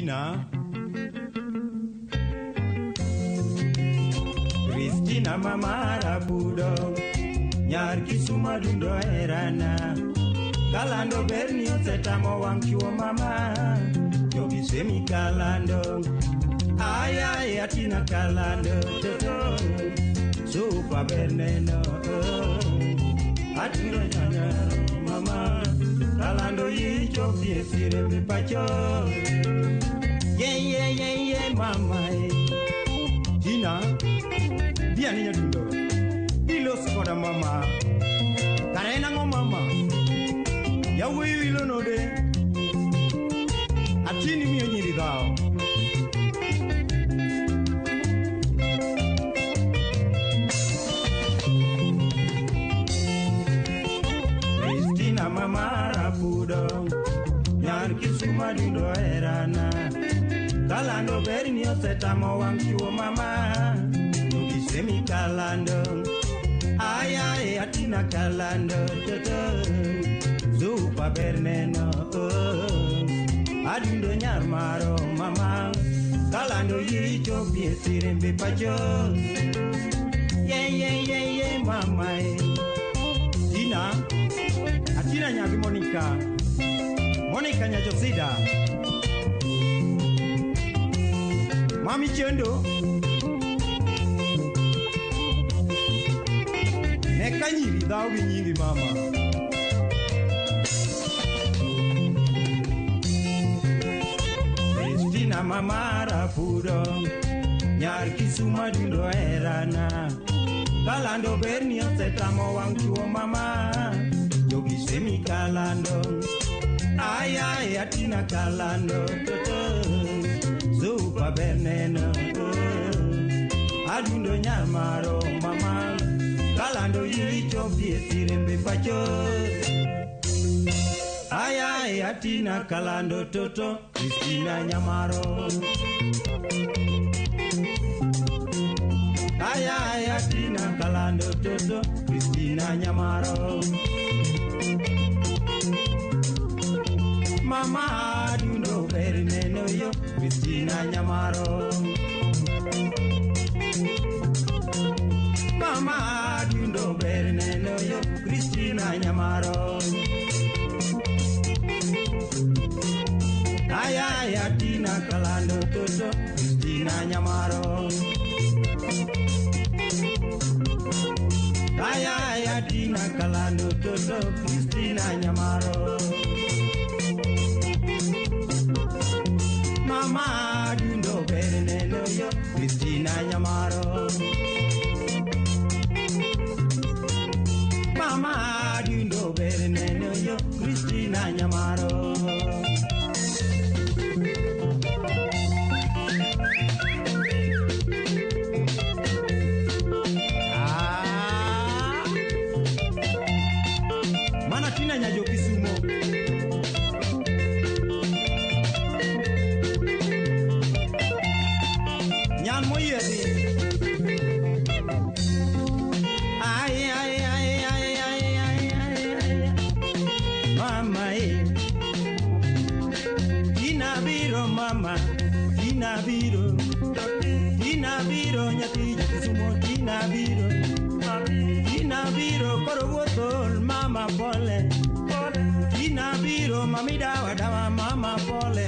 Tina. Christina mama rabudo nyar Kisumo dundo herana kalando berni osetamo wang' chuo mama jobisemi kalando ay ay atina kalando toto supa berneno atiro nyanyaro mama kalando yichopie sirembe pacho ye ye ye ye mama eh. Tina Diani nyadundo ilos koda mama kare en ang'o mama yawuoyi wilo node atini miyo nyiri dhawo. Christina mama rapudo nyar Kisumo dundo herana kalando berni osetamo wang' chuo mama Semi kalando ay ay atina kalando toto zupa berneno adundo nyar maro mama kalando yichopie sirembe pacho ye ye ye ye mama eh. Tina atina nyagi Monica Monica nyajosida mami chendo ne ka nyiri dhawo gi nyingi mama. Christina mama rapudo nyar Kisumo dundo herana kalando berni osetamo wang' chuo mama jogisemi kalando ay ay atina kalando toto zupa berneno adundo nyar maro mama kalando yichopie sirembe pacho ay ay atina kalando toto Christina nyamaro ay ay atina kalando toto Christina nyamaro mama adundo berneno yo Christina nyamaro mama adundo berneno yo Christina nyamaro ay ay atina kalando toto Christina nyamaro ay ay atina kalando toto Christina nyamaro mama adundo berneno yo Christina nyamaro mama adundo berneno yo Christina nyamaro. Ah, mana Tina nyajo Kisumo nyan moyiedhi ay ay ay ay ay ay ay ay mama eh Tina biro mama Tina biro Tina biro nyathi Kisumo Tina biro Tina biro koro wuotho mama pole Tina biro mami dawa dawa mama pole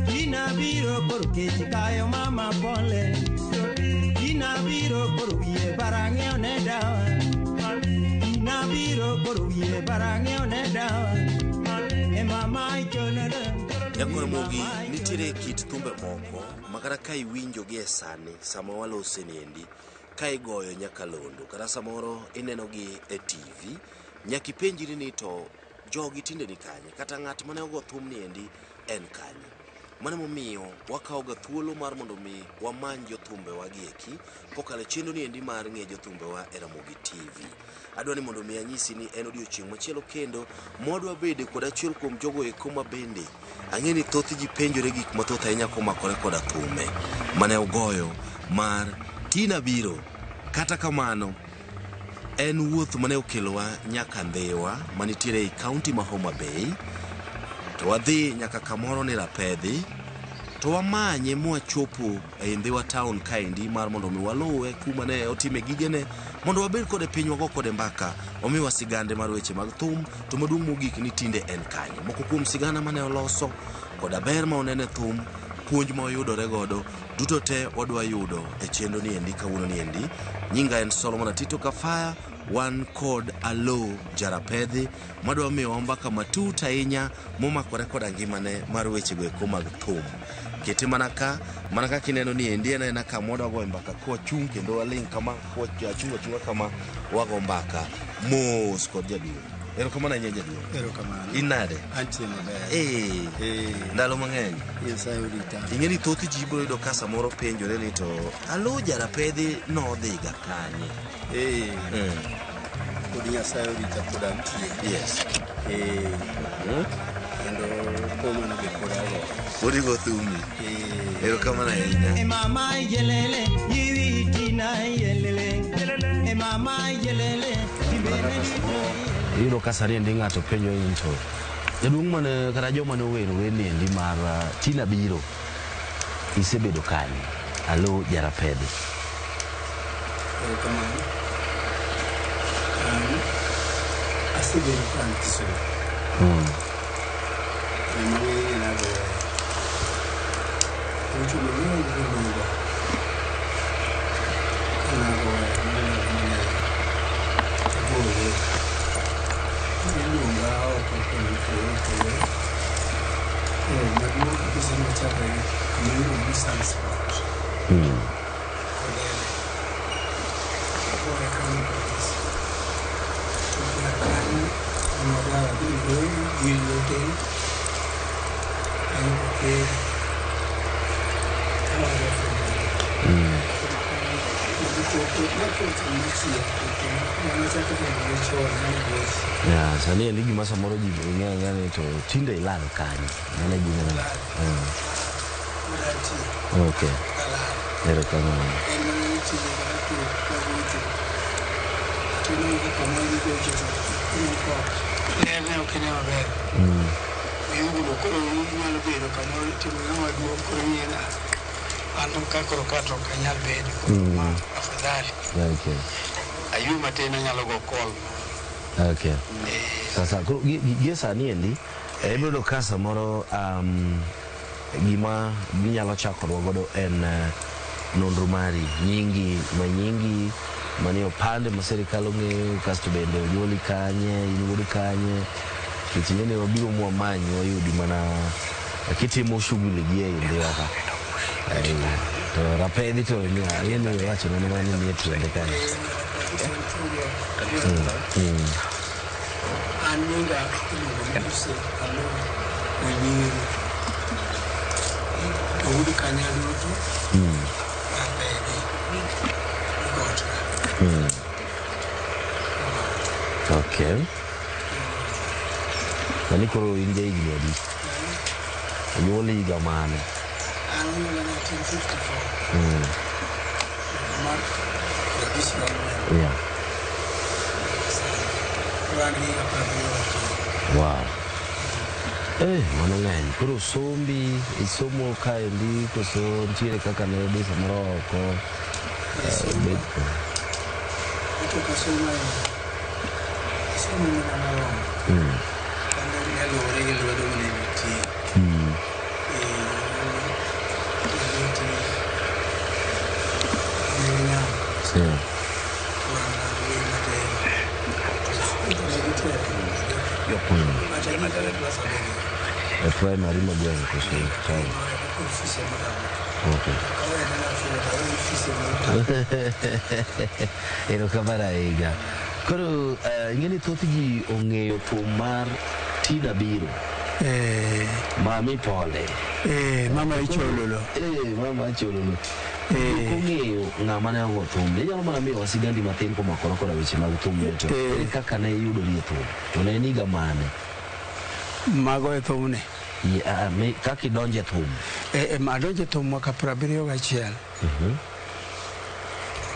Tina biro koro kech kayo mama pole Tina biro koro wiye bara ng'iewo ne dawa Tina biro koro wiye bara ng'iewo ne dawa e mama ichololo Nyakoramogi nitiere kit thumbe moko ma kata ka iwinjo gi e sani sama walose niendi ka igoyo nyakalondo kata samoro inenogi e TV nyaka ipenjri ni to jogi tinde ni kanye kata ng'at mane ogo thum niendi en kanye. Mano emomiyo wakawoga thuolo mar mondo mi wamany jothumbewa gi eki kokalo e chenro niendi mar ng'e jothumbewa e Ramogi TV. Adwa ni mondo mi anyisi ni en odiochieng' machielo kendo mwadwa bede kod achiel kuom jogo eko ma bende ang'e ni thoth ji penjore gik mathoth ahinya komakore koda thume mane ogoyo mar Tina Biro. Kata kamano, en wuoth mane okelowa nyaka Ndhiwa manitiere ei kaunti ma Homa Bay to wadhi nyaka kamoro ni Rapedhi To wamanye mwachopo e Ndhiwa town kaendi mar mondo mi waluwe kuma ne otime gigene mondo wabed kode piny wago kode mbaka omiwa sigande mar weche mag thum to maduong' mogik ni tinde en kanye. Moko kuom sigana mane oloso koda ber ma onene thum puonj ma oyudore godo duto te wadwa yudo e chenro ni endi kawuono ni endi. Nyinga en Solomon Atito Kafaya, wan kod Alo Jarapedhi madwa miyowa mbaka matut ahinya momakore koda ngimane mar wechego eko mag thum. Kete mana ka, mana kaka ineno ni endi en aena kama wadwa goye mbaka kwachung' kendo waling' kama kwachung' achung'a kama wago mbaka mos kod jaduong'. Erokamano ahinya jaduong'. Erokamano. In nade? Antie maber. Eh, Eh, ndalo mang'eny. Nyasaye orita. Ing'e ni thoth ji biro yudo ka samoro penjore ni to Alo Jarapedhi nodhiga kanye? Eh, Mm. pod Nyasaye orita pod antie. Yes. Eh, Mm. kendo komano be pod ago. Pod igo thumi. Eh, Erokamano ahinya. E mama yelele, yiwi tina yelele. E mama yelele, tibene Iyudo ka sani endi ng'ato penjo ni to jaduong' mane kata joma ne owero werni endi mar Tina Biro isebedo kanye? Alo Jarapedhi. erokamano. An asebedo ka an Kisumu. Kinde mang'eny nagoye. Gocho mang'eny giluonga. Kanagoye mane mane agoye. Iluonga oko kuonde mopogore opogore. Koro maduong' kabisa nochakore kama iluongo ni Sunspot. Kogere. Agoye kanyo kabisa. To kar kanyo nodawa dhi Nairobi, Guild Hotel. Ayudo ker. Kawago thum. Ya, sani endi gima samoro ji ng'eyo ang'eya ni to tinde ilal kanye? Mano e gima Okay. Erokamano. Ler ok ine maber. Oyugno koro inyalo bedo kamoro itimo ng'ama duong' koro ing'iye ni an ka koro ka to ok anyal bedo koro ma afadhali. Okay. Aywe matin anyalo go call. Okay. Sasa koro gie sani endi ibiro yudo ka samoro gima ginyalo chakorwa godo en nonro mari nyingi manyingi manie opande ma sirikal ong'eyo kasto bende onyuoli kanye in wuod kanye nikech ing'e ni wabiro mwamanyi wayudi mana kitimo shughuli gi ei Ndhiwa ka. To Rapedhi to ing'e ni wachona ni mano nie tiende kae. An nyinga iluongo ni Joseph Alo Onyiro. To wuod Kanyalutu, Rapedhi, Gotra. Okay. Sani koro in jahigni adi? Onyuoli higa mane? An onyuola 1954. Higa mar 54. Koro an gi higa 79. Wow. Mano ng'eny. Koro sombi isomo kaendi koso nitiere kaka ne idhi samoro oko? Tok asomo asomo mana moromo. Kendo ne luwore gi lwedo mane nitie. Lweti ne nyalo. Koro an wuoyi matin. To ne gitek. But agik e klas abiriyo. E primary ma gweng' koso town? Kod fees emotamo. Okay. Kawe ne afuwo to awe fees emotamo. Erokamano ahinya. Koro ing'e ni thoth ji ong'eyo thum mar Tina Biro. Mami pole. Mama ichololo. Mama ichololo. Ok ong'eyo ng'ama ne ogo thum. Inyalo mana miyowa sigandi matin komakore koda weche mag thum to ere kaka ne iyudori e thum? To ne en higa mane? Mago e thumni. Kaka idonjo e thum? Adonjo e thum mwaka 71.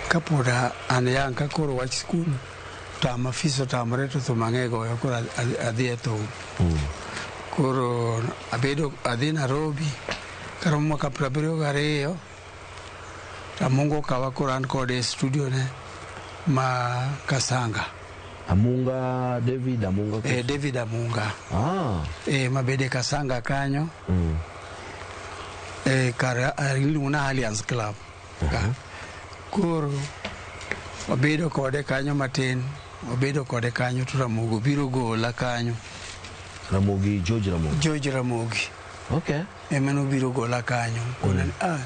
Kapod an yang' ka koro wach skul tama fees otamore to thum ang'e goyo koro adhi e thum. Koro abedo adhi Nairobi. Karomo mwaka 72 to Amunga okawa koro an kode e studio ne ma Kasanga. Amunga David Amunga. E, David Amunga. Ah. E, mabede Kasanga kanyo. E, kar iluongo na Alliance Club. Ka. Koro wabedo kode kanyo matin, wabedo kode kanyo to Ramogi biro gola kanyo. Ramogi George Ramogi. George Ramogi. Okay. Ema nobiro gola kanyo. Kona ni, ah,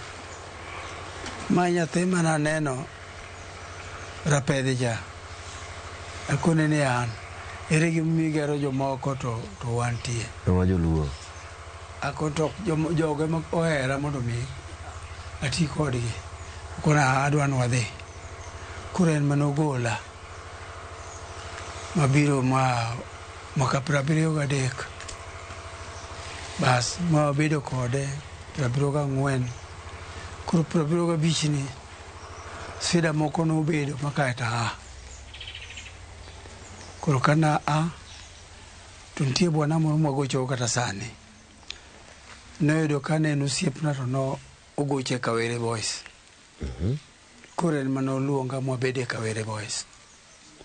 ma nyathi mana neno rapedhi cha. Akone ni an, ere gimomiyo igero jomoko to wantie. Ema joluo. Ako to jogo ema ohera mondo mi ati kodgi. Kona adwa ni wadhi. Koro en manogola. Mabiro ma mwaka 73. Bas, ma wabedo kode 74. Koro 75 ni sida moko nobedo ma kaeto aa. Koro kana a to nitie bwana moro mwagochogo kata sani. Noyudo ka ne en osiepna to no ogoche Kawere Boys. Koro en mana oluonga mwabede Kawere Boys.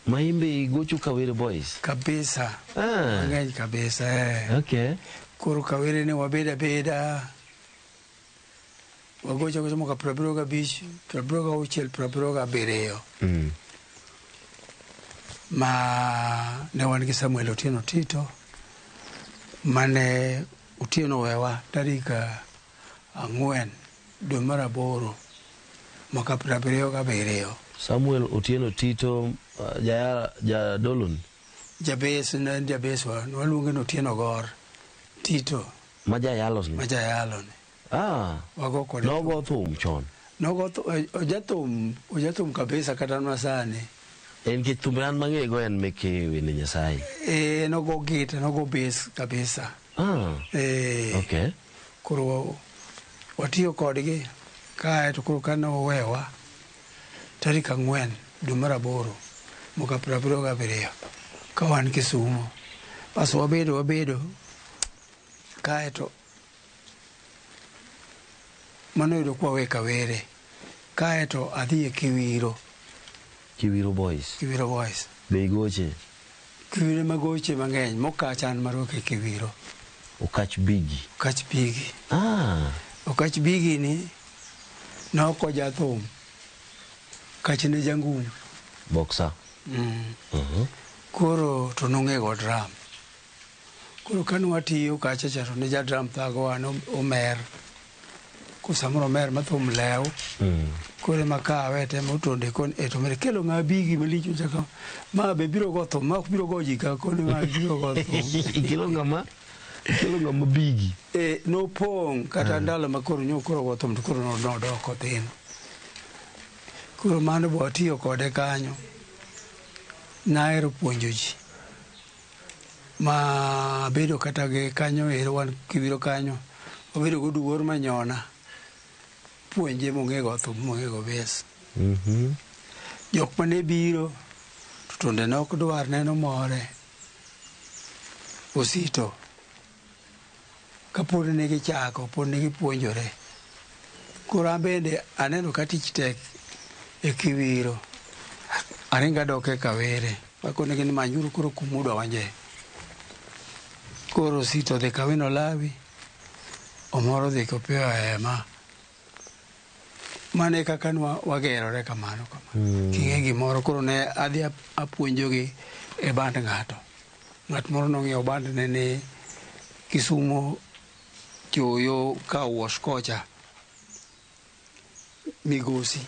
Ma imbe igocho Kawere Boys. Kabisa. Ah. Mang'eny kabisa. Eh. Okay. Koro Kawere ne wabedo abeda. Wagocho gocho mwaka 75, 76, 77. Ma ne wan gi Samuel Otieno Tito mane Otieno owewa tarik 4 dwe mar 8 mwaka 77. Samuel Otieno Tito jadolon. Jabes ne en jabeswa, waluonge ni Otieno Gor Tito. Ma jayalo ni. Ma jayalo ni. Ah. Wago kode. Nogo thum chon. Nogo ojathum kabisa kata nwa sani. En nikech thumbe an mang'eyo go en meke wende Nyasaye. Eh, nogo gita, nogo bass kabisa. Ah. Eh. Okay. Koro watiyo kodgi kae to koro kane owewa tarik 4 dwe mar 8 mwaka 77 ka wan Kisumo. Bas wabedo kae to mano yudo kwa we Kawere. Kae to adhi e Kiwiro. Kiwiro Boys. Kiwiro Boys. Be igoche? Kiwiro magoche mang'eny, mokach an marwako e Kiwiro. Okach Bigi. Okach Bigi. Ah. Okach Bigi ni noko jathum. Okach ne jangum. Boxer. Koro to nong'e go drum. Koro kane watiyo kacha cha to ne ja drum thagowa omer. Ko samoro omer ma thum lew. Koro ema kawe te motonde kon e to mere kelo ng'a Bigi malich chaka ma be biro go thum ma ok biro go ji ka koni ma biro go thum. Ikelo ng'ama Bigi. E nopong' kata ndalo ma koro nyo koro go thum to koro nodoko thin. Koro mano bo atiyo kode kanyo. Nahero puonjo ji. Ma bedo kata gi kanyo ero wan Kiwiro kanyo. Wabedo go duor manyona. Puonje mong'e go thum, mong'e go bass. Jok mane biro to tonde ne ok dwar neno more. Osito. Kapod ne gichako, pod ne gipuonjore. Koro an bende aneno ka tich tek e Kiwiro. Aringo adok e Kawere. Akonegi ni manyuru koro kumudonje. Koro Osito odhi Kawino Lawi. Omoro dhi Kopiyo Hema. Mano e kaka wagerore kamano kamano. King'e gimoro koro ne adhi apuonjogi e band ng'ato. Ng'at moro nong'iewo band ne ni Kisumo choyo ka wash kocha. Migosi.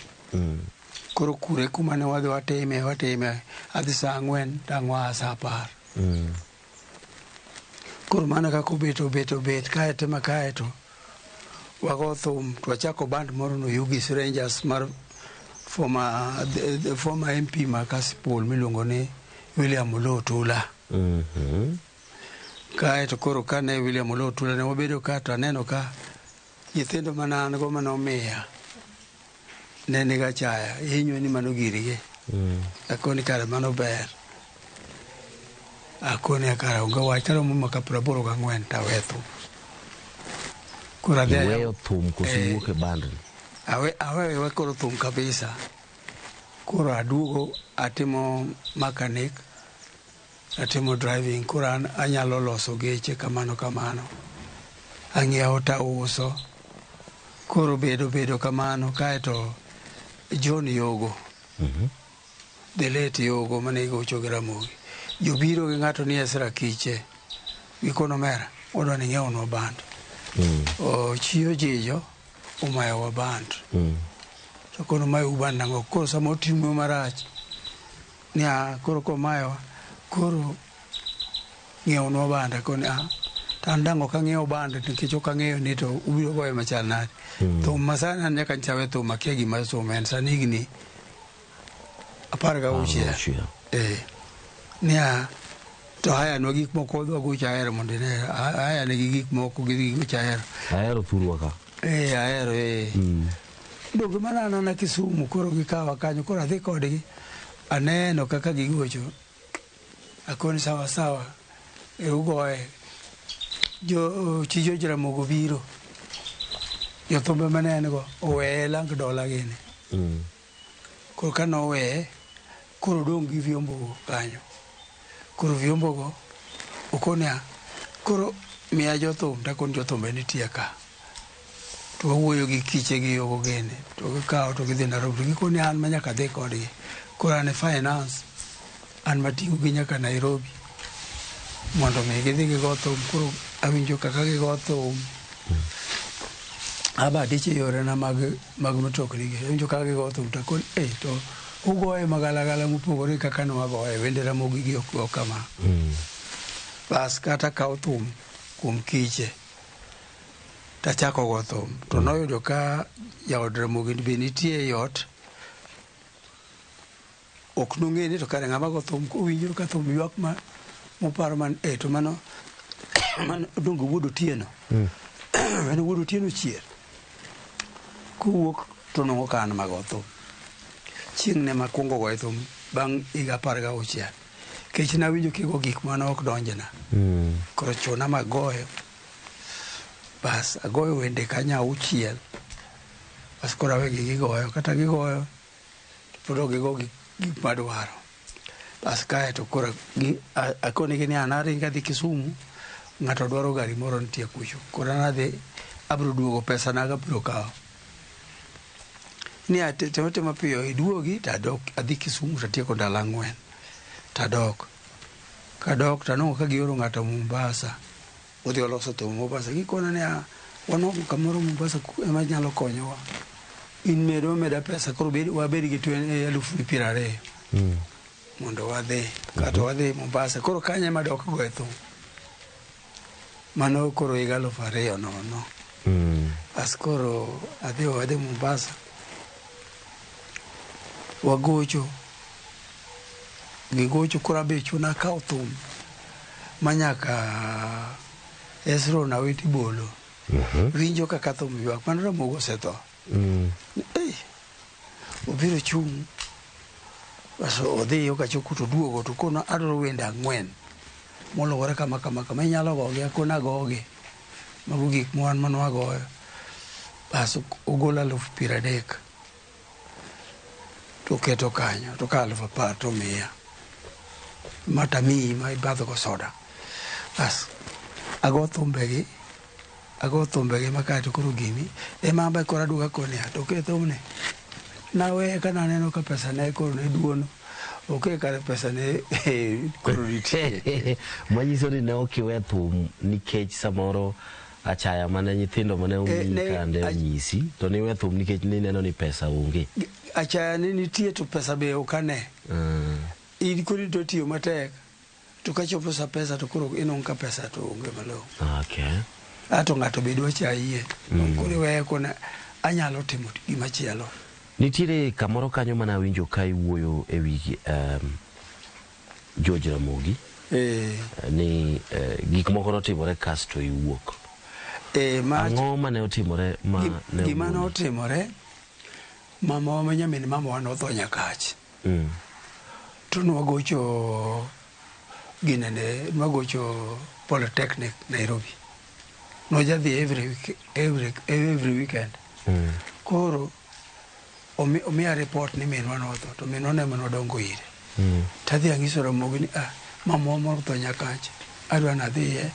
Koro kure kuma ne wadhi watime adhi saa 4 tang' waa saa 10. Koro mano kaka obet kae ma kae to wago thum to wachako band moro no Yugis Rangers mar former MP ma Kasipul miluongo ni William Oloo Tula. Kae to koro kane William Oloo Tula ne wabedo ka to aneno ka nyithindo mane an go mane omiya ne nigi achaya, hinywa ni mano girgi. Akoni kare mano ber. Akoni kare onge wach karomo mwaka 84 to awe thum. Koro adhi Iweyo thum koso Eh. iwuok e band ni? Awewe koro thum kabisa. Koro aduogo atimo mechanic, atimo driving, koro an anyalo loso geche kamano kamano. Ang'iewo tauso. Koro bedo bedo kamano kaeto John Yogo, the late Yogo mane igocho gi Ramogi. Jobiro gi ng'ato ni Ezra Kiche. Gikono omera, wadwa ni ing'iewnwa band. Ochiyo jijo, omayowa band. To kono mayou band nang'o? Koro sama oting'u marach, ni a koro komayowa, koro ng'iewnwa band. Akoni a to an dang' ok ang'iew band nikech ok ang'eyo ni to ubiro goye machal nade. Thum ma sani an nyaka nyocha awe thum akia gima thum en sani higni 16. Auchiel. Eh. Niya to haya nwa gik moko wadwa gocho ahero mondo ine haya nigi gik moko gidhi gigocho ahero. Ahero thurwa ka. Eh ahero eh. Donge mana anana Kisumu koro gikawa kanyo koro adhi kodgi aneno kaka gigocho akoni sawa sawa e ugoye jo chi George Ramogo biro jothumbe mane en go oweye lang dola gini. Koro ka noweye koro odong' gi vyombo go kanyo. Koro vyombo go okoniya koro miya jothum takoni jothumbe nitie ka. To wawuoyo gi kiche gi yogo gini to gikawo to gidhi Nairobi to gikoni an ma nyaka adhi kodgi. Koro an e finance an mating'o gi nyaka Nairobi mondo mi gidhi gigo thum. Koro awinjo kaka gigo thum. Aba adich e yorena mag mtokni gi. Awinjo kaka gigo thum to akoni eh to ugoye magalagala mopogore kaka ne wagoye wende Ramogi gi ok go kama. Bas kata akawo thum kuom kiche tachako go thum to noyudo ka jaod Ramogi be nitie e ot ok nong'e ni to kare ng'ama go thum kowinjo ka thum ywak ma moparo man e to mano mano donge wuod Otieno. En wuod Otieno chier. Kowuok to nong'o ka an mago thum. Chieng' ne makwongo goyo thum bang' higa 16. Kech nawinjo kigo gik mane ok donjna. Koro chuna magoyo. Bas agoyo wende kanyo auchiel. Bas koro awegi gigoyo kata gigoyo to pod ok gigo gik madwaro. Bas kae to koro akonegi ni an aringo adhi Kisumu, ng'ato dwaro gari moro nitie kucho. Koro an adhi abiro duogo pesa na abiro kawo. Ni temo temo piyo iduogi to adok adhi Kisumu tatieko ndalo 4 tadok. Kadok tanwang'o ka gioro ng'ato Mombasa. Odhi oloso thum Mombasa. Gikona ni wanwang'o kamoro Mombasa ema nyalo konyowa. In medo meda pesa koro wabed gi 20,000. Mondo wadhi kato wadhi Mombasa. Koro kanyo ema dok goye thum. Mano koro higa 2000 nono. As koro adhi wadhi Mombasa. Wagocho. Gigocho koro abe chuna akawo thum manyaka Ezron Awiti Bolo. Winjo kaka thum ywak. Mano Ramogi osetho. Obiro chung'. Bas odhi yo kachopo to oduogo to kono adwaro wende 4 moluwore kama kama kama inyalo gogi akona agogi. Mago gik mwan mane wagoyo. Bas ogolo 30,000 to oketo kanyo to ka 10,000 to omiya. Ma tamiyi ma ibadho go soda. Bas ago thumbegi ma kaeto koro gini ema ambe koro aduogo akoni to oke thumni. Naweye ka naneno ka pesa ne koro ne duono. Oke kare pesa ne koro nitie. Manyiso ni ne ok iwe thum nikech samoro achaya mane nyithindo mane omiyi kande onyisi to niwe thum nikech nineno ni pesa onge. Achaya ne nitie to pesa be ok ane. In koro ito tiyo matek to kachopo sa pesa to koro inwang'o ka pesa to onge malong'o. Okay. Ato ng'ato be dwa chayie. Koro iweye kone anyalo timo gima chielo. Nitiere kamoro kanyo mane awinjo ka iwuoyo e wi George Ramogi. Ni gik moko notimore kasto iwuok. Ang'o mane otimore ma ne Gima notimore, mama wa nyamin mama wa notho Nyakach. To nwagocho ginene, nwagocho Polytechnic Nairobi. Nojadhi every week, every weekend. Koro omiya report ni minwa notho to minwa ne ema nodongo ire. Tadhi ang'iso Ramogi ni ah, mamawa motho Nyakach adwa nadhiye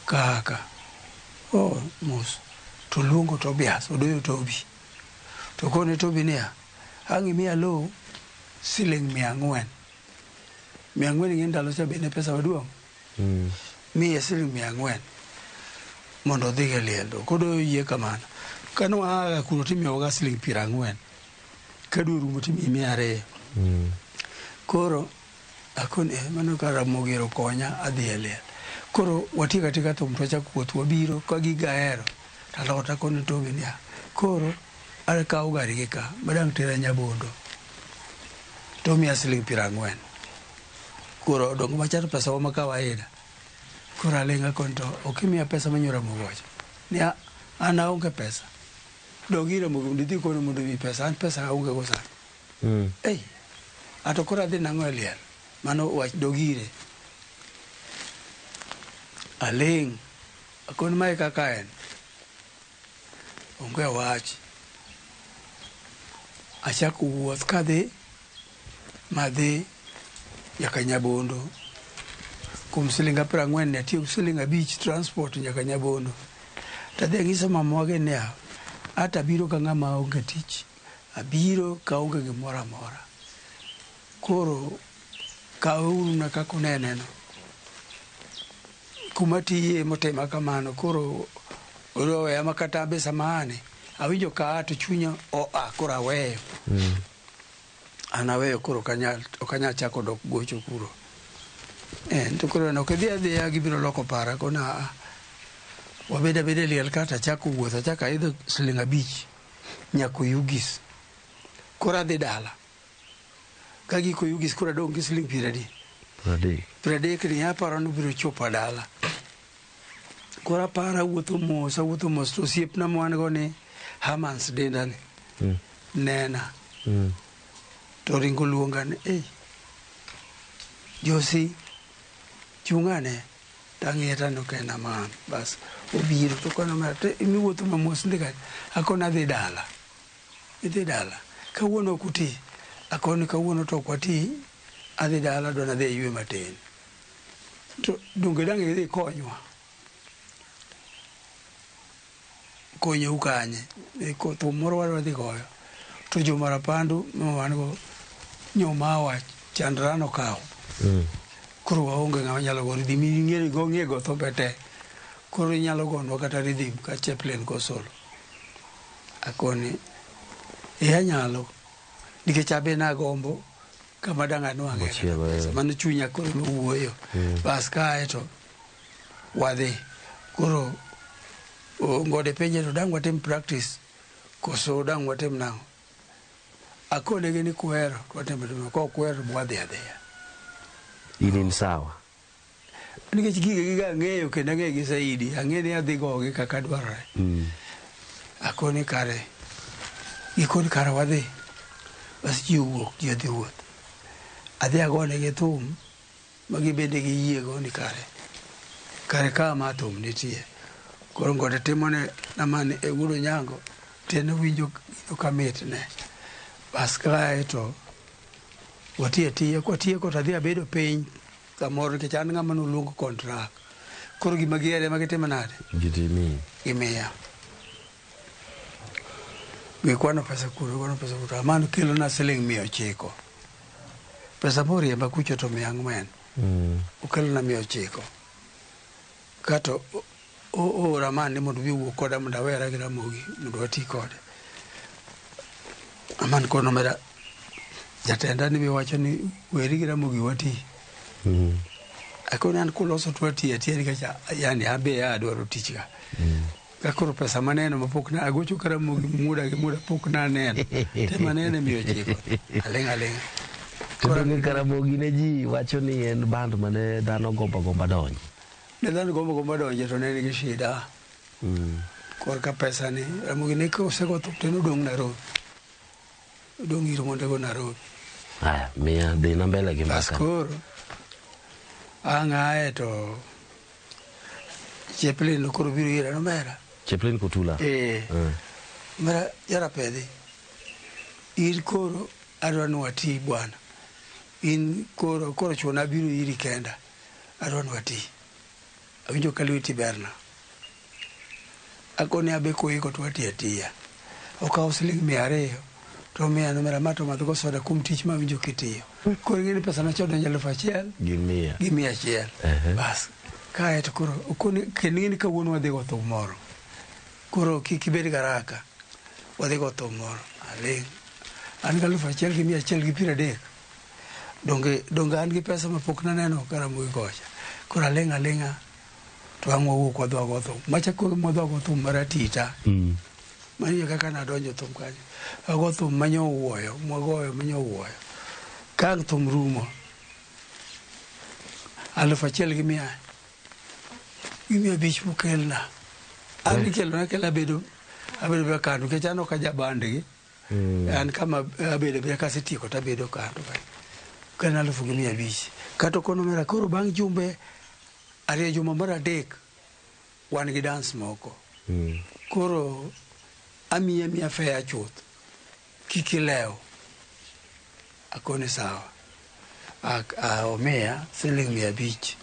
kaka. Oh, mos. To luongo Tobias, odoyo Tobi. To kone Tobi niya, ang' imiya low siling 400. 400 ing'e ndalo cha be ne pesa maduong'. Miye siling 400 mondo odhigo e liel. To kodoyo yie kamano. Kane waa kuro timiyowaga siling 40. Ka dwe orumo timiyi 200. Koro akoni eh, mano ka Ramogi ero konya adhi e liel. Koro watieko atieka thum to wachako wuoth wabiro ka gigo ahero talot akone Tobi niya, koro akawo gari gi ka madang' tera Nyabondo tomiya siling 40. Koro odong' macha to pesa wa ma kawaida. Koro aling' akoni to ok imiya pesa manyo Ramogi owacho. Ni an aonge pesa. Dog ir Ramogi mondo idhi ikone mondo omiyi pesa an pesa aonge go sani. Ei, ato koro adhi nang'o e liel? Mano wach dog ire. Aling' akoni mae kaka en. Onge wach. Achako wuoth kadhi madhi nyaka Nyabondo. Kuom siling 40 ni atiyo siling 5 transport nyaka Nyabondo. Tadhi ang'iso mamawa gi niya, ata abiro ka ng'ama onge tich. Abiro ka aonge gimoro amora. Koro kaweuru na kaka uneneno. Kuma tiye motima kamano koro oweya ma kata be sama ane awinjo ka a to chunya oa koro aweyo. An aweyo koro ok anyal chako dok gocho kuro. To koro ok idhi adhiya gibiro loko para kona a wabed abeda e liel ka tachako wuoth achako aidho siling 5 nyaka Oyugis. Koro adhi dala. Ka giko Oyugis koro adong' gi siling 30. 30. 30 ni aparo ni biro chopo dala. Koro aparo awuotho mos, awuotho mos to osiepna ma wan go ni Hermans denda ni. Nena. To ringo luonga ni, ei, Josi, chung' ane. Tang'iye taneno ka en Aman. Bas, obiro to kono omera, to imiwuotho ma mos ndi kanye? Akoni adhi dala. Idhi dala. Kawuono ok uti. Akoni kawuono to ok wati, adhi dala adwa nadhi aywe matin. To donge dang' idhi ikonywa? Konyou kanye? Thum moro wadwa dhi goyo. To jomarapandu ma wan go nyomawa chandra nokawo. Koro waonge ng'ama nyalo go rhythm. Ing'e go ng'e go thumbe te. Koro inyalo gonwa kata rhythm ka chaplain go solo. Akoni e anyalo. Nikech abe nagombo kama dang' anwang'e kata pesa. Mano chunya koro nowuoyo. Bas kae to wadhi. Koro ngode penje to dang' watim practice koso dang' watim nang'o? Akonegi ni kuhero to watim atima, kok uhero to wadhi adhiya. In sawa. Nikech gige giga ang'eyo kendo ang'eyo gi saidi, ang'e ni adhi gogi kaka dwarore. Akoni kare, gikoni kare wadhi. Bas ji owuok, ji odhi wuoth. Adhi agonegi thum ma gibende giyie go ni kare. Kare ka ma thum nitie. Koro ngode timone namani e wuod Onyango, tene winjo ka mitne. Bas kae to watiyo atiya, kwatieko to adhi abedo piny kamoro nikech an ng'ama noluong contract. Koro gima gihero ema gitimo nade? Gitimi. Gimiya. Gikwano pesa kuro, gikwano pesa kuro. Amano kelona siling 900. Pesa moriemba kucho to 400. Okelona 900. Kato oora man ni mondo obi owuo koda mondo awera gi Ramogi mondo wati kode. Aman kono omera jatenda ni be wacho ni weri gi Ramogi wati. Akoni an kuloso to watiyo atiya nikech yani abe adwaro tich ga. Ka koro pesa maneno mapok na agocho ka Ramogi muda gi muda pok naneno. Te manene 900. Aling' aling'. To donge Karamogi ne ji wacho ni en band mane dhano gombo gomba donjo. Ne dhano gombo gomba donje to ne nigi shida. Korka pesa ni Ramogi ne kosego thum to nodong' Nairobi. Odong' ir monde go Nairobi. Aya, miya dhi na mbele gi Bas mbaka. koro ang' ae to Chaplain no koro biro ira nomera. Chaplain Kotula. Eh. Omera jarapedhi. In koro adwa ni wati bwana. In koro koro chuona biro iri kenda. Adwa ni wati. Awinjo ka lweti berna. Akone abe koiko to wati atiya. Okawo siling 200 to omiya nomera ma to madhgo soda kuom tich mawinjo kitiyo. Koro ing'e ni pesa nachon en 1000 Gi 100. gi 100. Ehe. Bas. Kae to koro okone kendo ing'e ni kawuono wadhi go thum moro. Koro kik ibed garaka. Wadhi go thum moro. Aling'. An gi 1130. Donge donge an gi pesa mapok naneno Karamogi kocha. Koro aling' aling'a to ang' wawuok wadhi wago thum. Machako mwadhi wago thum mar atita. Mano e kaka nadonjo thum kanyo. Ago thum manyowuoyo, mwagoyo manyowuoyo. Ka ang' thum rumo, 1500 mokelna. An ikelona akela abedo abedo be kando nikech an ok ajabandgi. An kama abedo abeda kasetieko tabedo kando kanyo. Kelna 1500. Kata okono omera koro bang' jumbe ariyo juma mar adek wan gi dance moko. Koro amiyi amiya fare chuth. Kik ilew. Akone sawa. Omiya siling 500.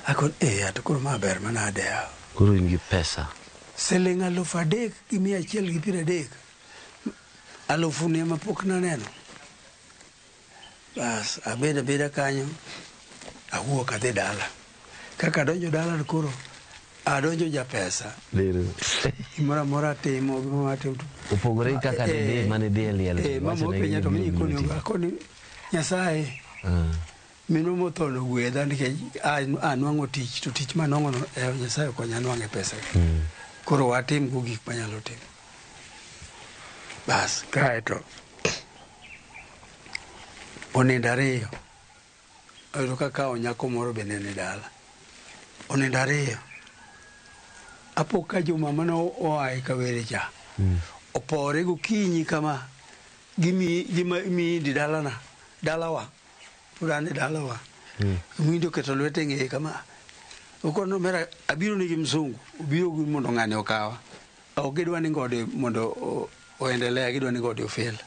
Akone eh to koro ma ber manade yawa. Koro in gi pesa. Siling 3130. Alufu ni ema pok naneno. Bas abedo abeda kanyo awuok adhi dala. Kaka adonjo dala to koro adonjo japesa. Lero. Gimoro amora atimo, gimoro atimo. Opogore gi kaka ne dhi mane dhi e liel. Eh, mama openja to minyi koni onge. Akoni Nyasaye minwa motho no gwedha nikech anwang'o tich to tich manwang'o no Nyasaye okonya anwang'e pesa. Koro watim go gik manyalo timo. Bas kaeto onindo ariyo. Oyudo ka kawo nyako moro bende ni dala. Onindo ariyo. Apo ka joma mane oa e Kawere cha opore gokinyi kama gi miindi dalana dalawa pod an e dalawa. Miindi oketo lwete e ng'eye kama. Okono omera abiro nigi msungu obiro gi mondo ng'ani okawa. Ok gidwa ni ngode mondo oendelea gidwa ni ngode ofel.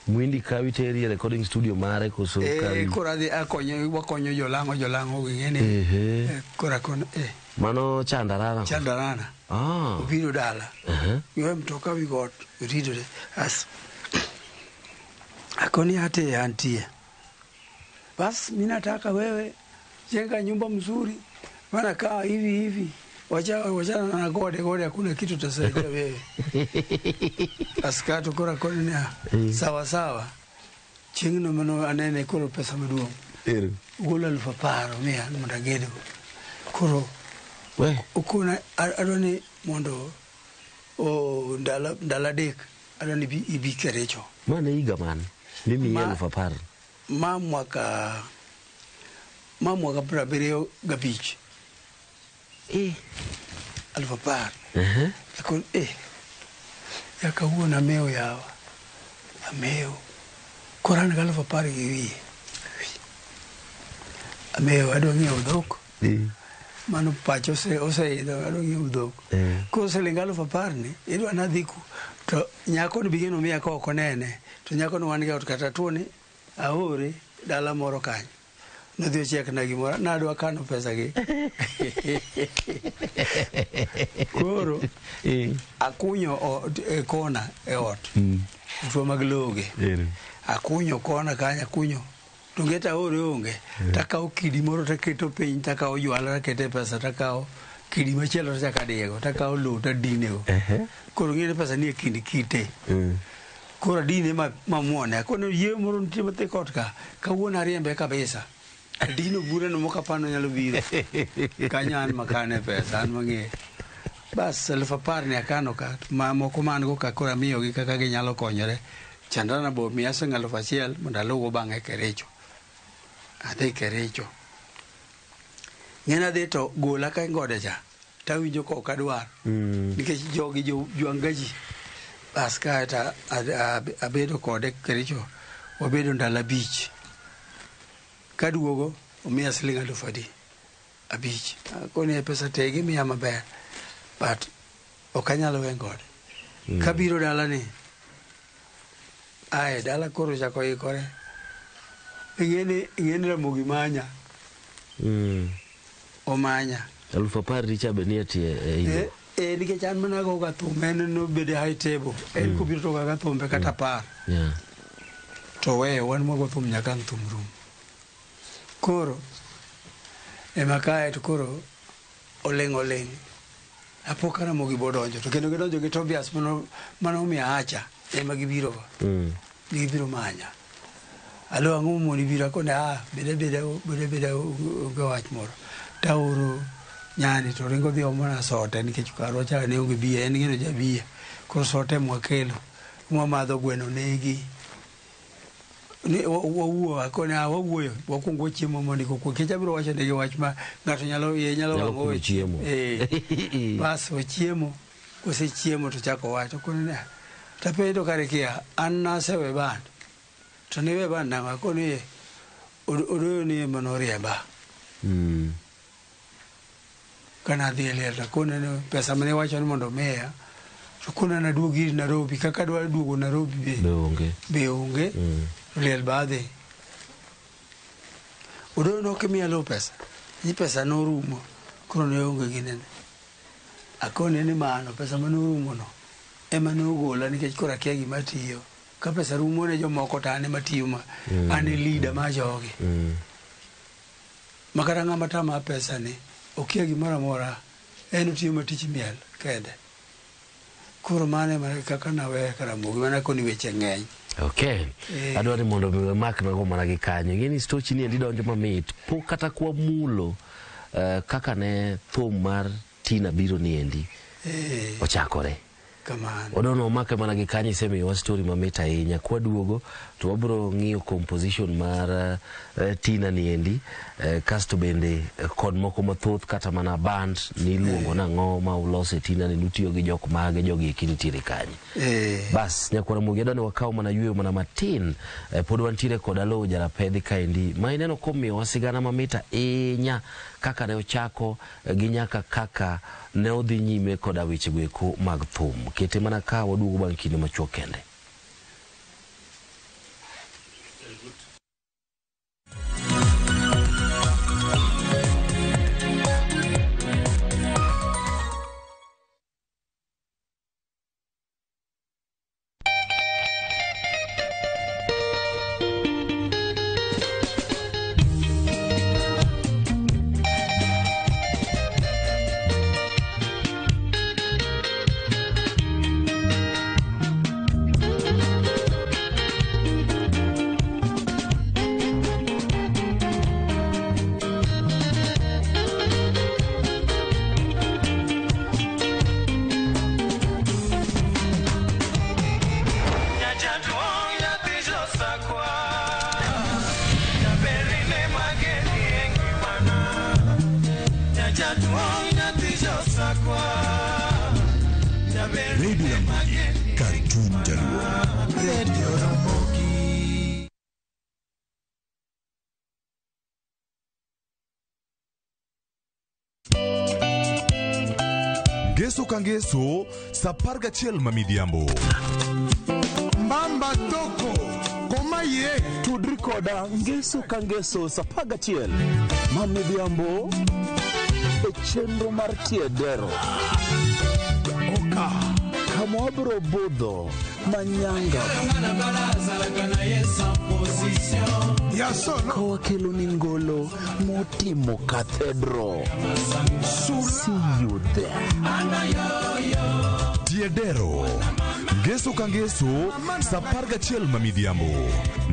Mwindi kawi teri e recording studio mare koso kawi? Koro adhi akonyo wakonyo jolang'o jolang'o gi ng'eni. Koro akono Mano Chandarana. Chandarana. Obiro dala. Giwe mtoka wi got ridore. As akoni ate antie. Bas mimi nataka wewe jenga nyumba mzuri. Maana kaa hivi hivi. Wachana na gode gode hakuna kitu tutasaidia wewe. Askato kora koni ni sawa sawa. Chieng'no mano anene koro pesa maduong'. Ogolo 10,000 miya mondo agedgo. Koro we okona adwa ni mondo ndalo adek adwa ni ibi Kericho. Mane higa mane? Mimiyi 10,000. Ma mwaka 75. 10,000. Akon ya kawuono amewo yawa. Amewo. Koro an gi 10,000 gi wiye. Amewo adwa ng'iewo dhok. Mano pacha oseidho adwa ng'iewo dhok. Koro siling 10,000 ni idwa nadhi ku to nyako ni bigeno miya ka ok onene to nyako ni wan gi ot kata tuo ni aore dala moro kanyo. Nodhi ochiekna gimoro nadwa kano pesa gi. Koro akunyo e kona e ot. Tuo mag loge. Akunyo kona kanyo akunyo. To ngeta aore onge. Takawo kidi moro taketo piny takawo jwala takete pesa takawo kidi machielo tachako adiego takawo lowo tadinego. Koro ng'e ni pesa ni e kind kite. Koro adine mamuone. Akono yie moro nitie mathik ot ka. Kawuono ariembe kabisa. Adino burano mokapano nyalo biro. Kanyo an makane pesa an mang'eyo. Bas 10,000 ni akano ka moko man go ka koro amiyogi kaka ginyalo konyore. Chandarana bo miya siling 1,000 mondo aluwgo bang'e Kericho. Adhi Kericho. Ng'eni adhi to gola ka ngode cha tawinjo ka ok adwar. Nikech jogi jwang' ga ji. Bas kae to abedo kode Kericho. Wabedo ndalo 5. Kaduogo omiya siling 4,000. 5. Akoni pesa te gimiya maber. But ok anyal we gode. Kabiro dala ni. Ae dala koro chako ikore. Ing'eni Ramogi manya. Omanya. 10,000 richa be nie tie e ilo. Nikech an mana go ga thum en nobede high table. En kobiro to ga thumbe kata 10. Yeah. To weyo wan mwago thum nyaka ang' thum rum. Koro ema kae to koro oling'. Apo ka Ramogi bodonjo to kendo gidonjo gi Tobias mano omiyo acha ema gibiro go. Gibiro manya. Alo ang'o momoni biro akone bede onge wach moro. Taoro nyani to ringo dhi omona sote nikech karwa cha ne onge bia en ng'eno jabia. Koro sote mwakelo mwamadho gweno negi. Ni wawuo akone wawuoyo wakwongo chiemo mondo kok nikech abiro wacho negi wach ma ng'ato nyalo wang'o chiemo. Bas ochiemo kosechiemo to chako wacho kone ne tapenjo to kare kia an nasewe band to niwe band nang'o akoni odoyo ni ema noriemba. Kana adhi e liel to akone ni pesa mane iwacho ni mondo miya to kone naduog ir Nairobi kaka adwa duogo Nairobi be onge. Liel ba adhi. Odoyo nok imiya lo pesa. Ni pesa norumo koro ne onge ginene. Akone ni mano pesa manorumo no ema nogola nikech koro akia gima tiyo. Ka pesa rumo ne jomoko to an ema tiyo ma an e leader mar jogi. Ma kata ng'ama tama pesa ni okia gimoro amora en otiyo ma tich miel kende. Koro mano ema kaka naweyo ka Ramogi mana koni weche ng'eny. Okay. Adwa ni mondo mi wamak nago mana gi kanyo. Ing'e ni stochi ni endi donjo mamit. Pok kata kwa mulo kaka ne thum mar Tina biro ni endi ochakore. Kamano. Odono omake mana gi kanyo isemiyowa story mamit ahinya. Kwaduogo to wabiro ng'iyo composition mar Tina ni endi kasto bende kod moko mathoth kata mana band niluongo nang'o ma ulose Tina ni nutiyo gi jok mage jogi eki nitiere kanye. Bas nyakwar Ramogi adwa ni wakaw mana yweyo mana matin. Pod wantiere kod Aloo Jarapedhi kaendi ma ineno komiyowa sigana mamit ahinya kaka ne ochako gi nyaka kaka ne odhi nyime koda wechego eko mag thum. Kete mana ka waduogo bang' kinde machuok kende. Radio Ramogi, Cartoon Jaluo. Radio Ramogi. Ngeso ka ngeso, sa 11 ma midhiambo. Mbamba toko, koma ye. Tudri koda ngeso ka ngeso sa 11 ma midhiambo e chenro mar Tiedero. Oka. Kama wabiro budho manyanga. Ya solo. Ka wakelo ni ngolo motimo cathedral. See you there. Tiedero. Ngeso ka ngeso, sa 11 ma midhiambo.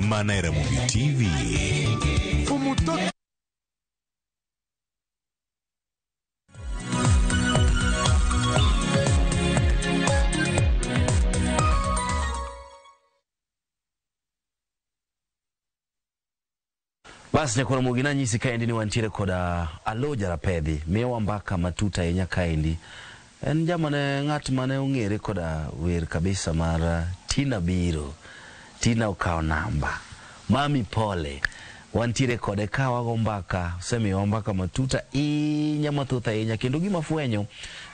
Mana e Ramogi TV. Fumutoto. Bas nyakwar Ramogi nanyisi kaendi ni wantiere koda Aloo Jarapedhi miyowa mbaka matut ahinya kaendi. En jama ne ng'at mane ong'ere koda wer kabisa mar Tina biro. Tina okawo namba. Mami pole. Wantiere kode ka wago mbaka, osemiyowa mbaka matut ahinya mathoth ahinya kendo gima fwenyo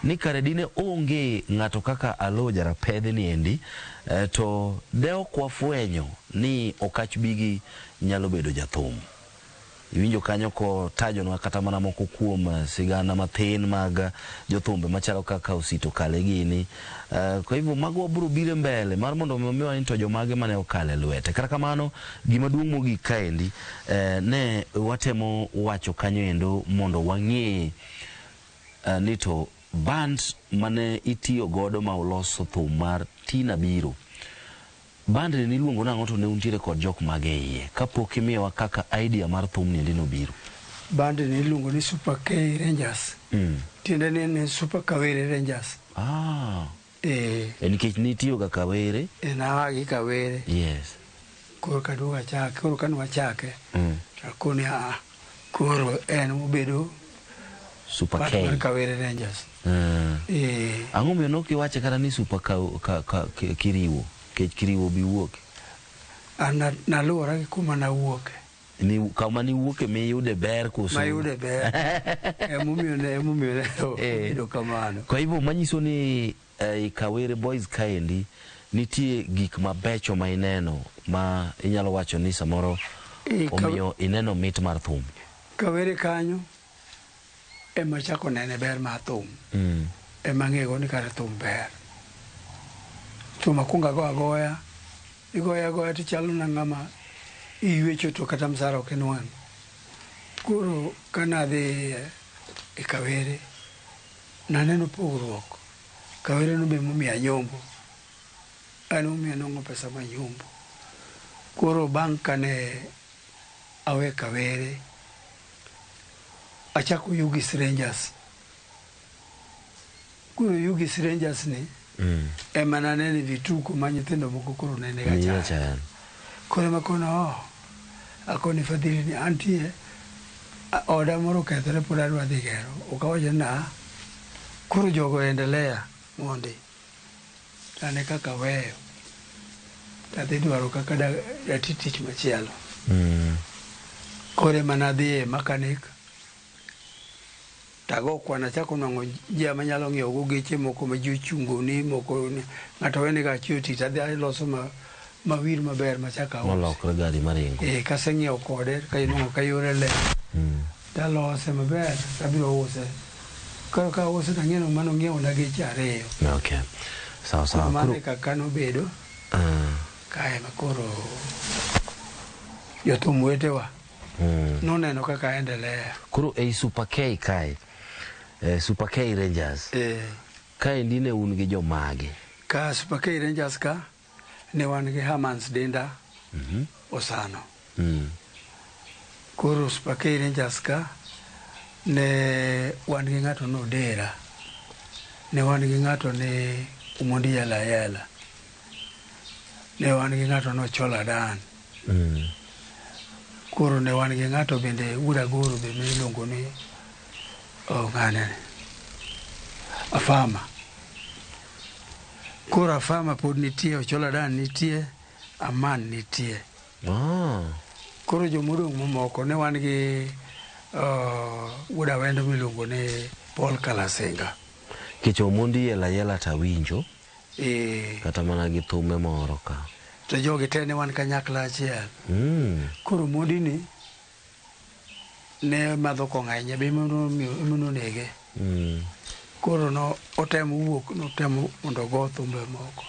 ni kare dine onge ng'ato kaka Aloo Jarapedh ni endi to de ok wafwenyo ni Okach Bigi nyalo bedo jathum. Iwinjo kanyo kotajonwa kata mana moko kuom sigana mathin mag jothumbe machalo kaka Osito Kale gini. Kwa hivyo mago wabiro biro mbele mar mondo mi omiwa ni to jomage mane okale lwete. Kata kamano gima duong' mogik kaendi ne watemo wacho kanyo endo mondo wang'e ni to band mane itiyo godo ma uloso thum mar Tina Biro. Band ni niluongo nang'o to ne untiere kod jok mage e iye kapok imiyowa kaka idea mar thum ni endi nobiro? Band ni iluongo ni Super K Rangers. Tiende ni en Super Kawere Rangers. Nikech nitiyo ga Kawere. Nawa gi Kawere. Yes. Koro kaduogo achake, koro kane wachake, to akoni koro en obedo Super K. Mar Kawere Rangers. Ang'o miyo nok iwache kata ni Super Kiriwo? Kech Kiriwo bi wuok. Naluwora gi kuma nawuoke. Ni kama niwuoke miyude ber koso? Mayude ber. Emomiyo ne obedo kamano. Kwa hivyo manyiso ni Kawere Boys kaendi nitie gik mabecho ma ineno ma inyalo wacho ni samoro omiyo ineno mit mar thum. Kawere kanyo ema chako nene ber mar thum. Ema ng'ego ni kare thum ber. Thum akwongo ago agoya, igoyo agoya tichalo na ng'ama iywecho to kata msara ok inwang'o. Koro kane adhi e Kawere, naneno pogruok. Kawere no be momiya nyombo. An momiyo anwang'o pesa ma nyombo. Koro bang' kane awe Kawere, achako Yugis Rangers. Koro Yugis Rangers ni ema nanene vituko ma nyithindo moko koro nene ga chaya. Koro ema kono akoni Fadhili ni antie oda moro okethore pod adwa dhi gero. Ok awacho ni koro jogo endelea mondi. Tane kaka weyo. Tadhi dwaro kaka dati tich machielo. Koro ema nadhi e mechanic. Tago kwana chako nwang'o njia manyalo ng'iewo go geche moko ma ji ochungo ni moko ni ng'ato wene ga achiew tich adhi aloso mawir maber machako auso. Molokre gari maringo. Kaseng'iewo kode ka inwang'o ka yore ler. Talose maber tabiro use. Koro ka ause tang'eyo mano ng'iewo na geche ariyo. Okay. Sawa sawa. Mano e kaka nobedo. Kae ma koro jothum wetewa noneno kaka endelea. Koro ei Super K kae, Super K Rangers. Kaendi ne un gi jomage? Ka Super K Rangers ka ne wan gi Hermans Dinda Osano. Koro Super K Rangers ka ne wan gi ng'ato Nodera. Ne wan gi ng'ato ne Omondi Yela Yela. Ne wan gi ng'ato Nochola Dan. Koro ne wan gi ng'ato bende Wuod Agoro be miluongo ni ng'ane Afama. Koro Afama pod nitie, Ochola Dan nitie, Aman nitie. Koro jomodong' mamoko ne wan gi Wuod Awendo miluongo ni Paul Kalasinga. Kech Omondi Yela Yela tawinjo. Kata mana gi thume moro ka. To jogi te ne wan kanyakla achiel. Koro Omondi ni ne madho kong'o ahinya be emono nege. Koro no otemo wuok, notemo mondo ogo thumbe moko.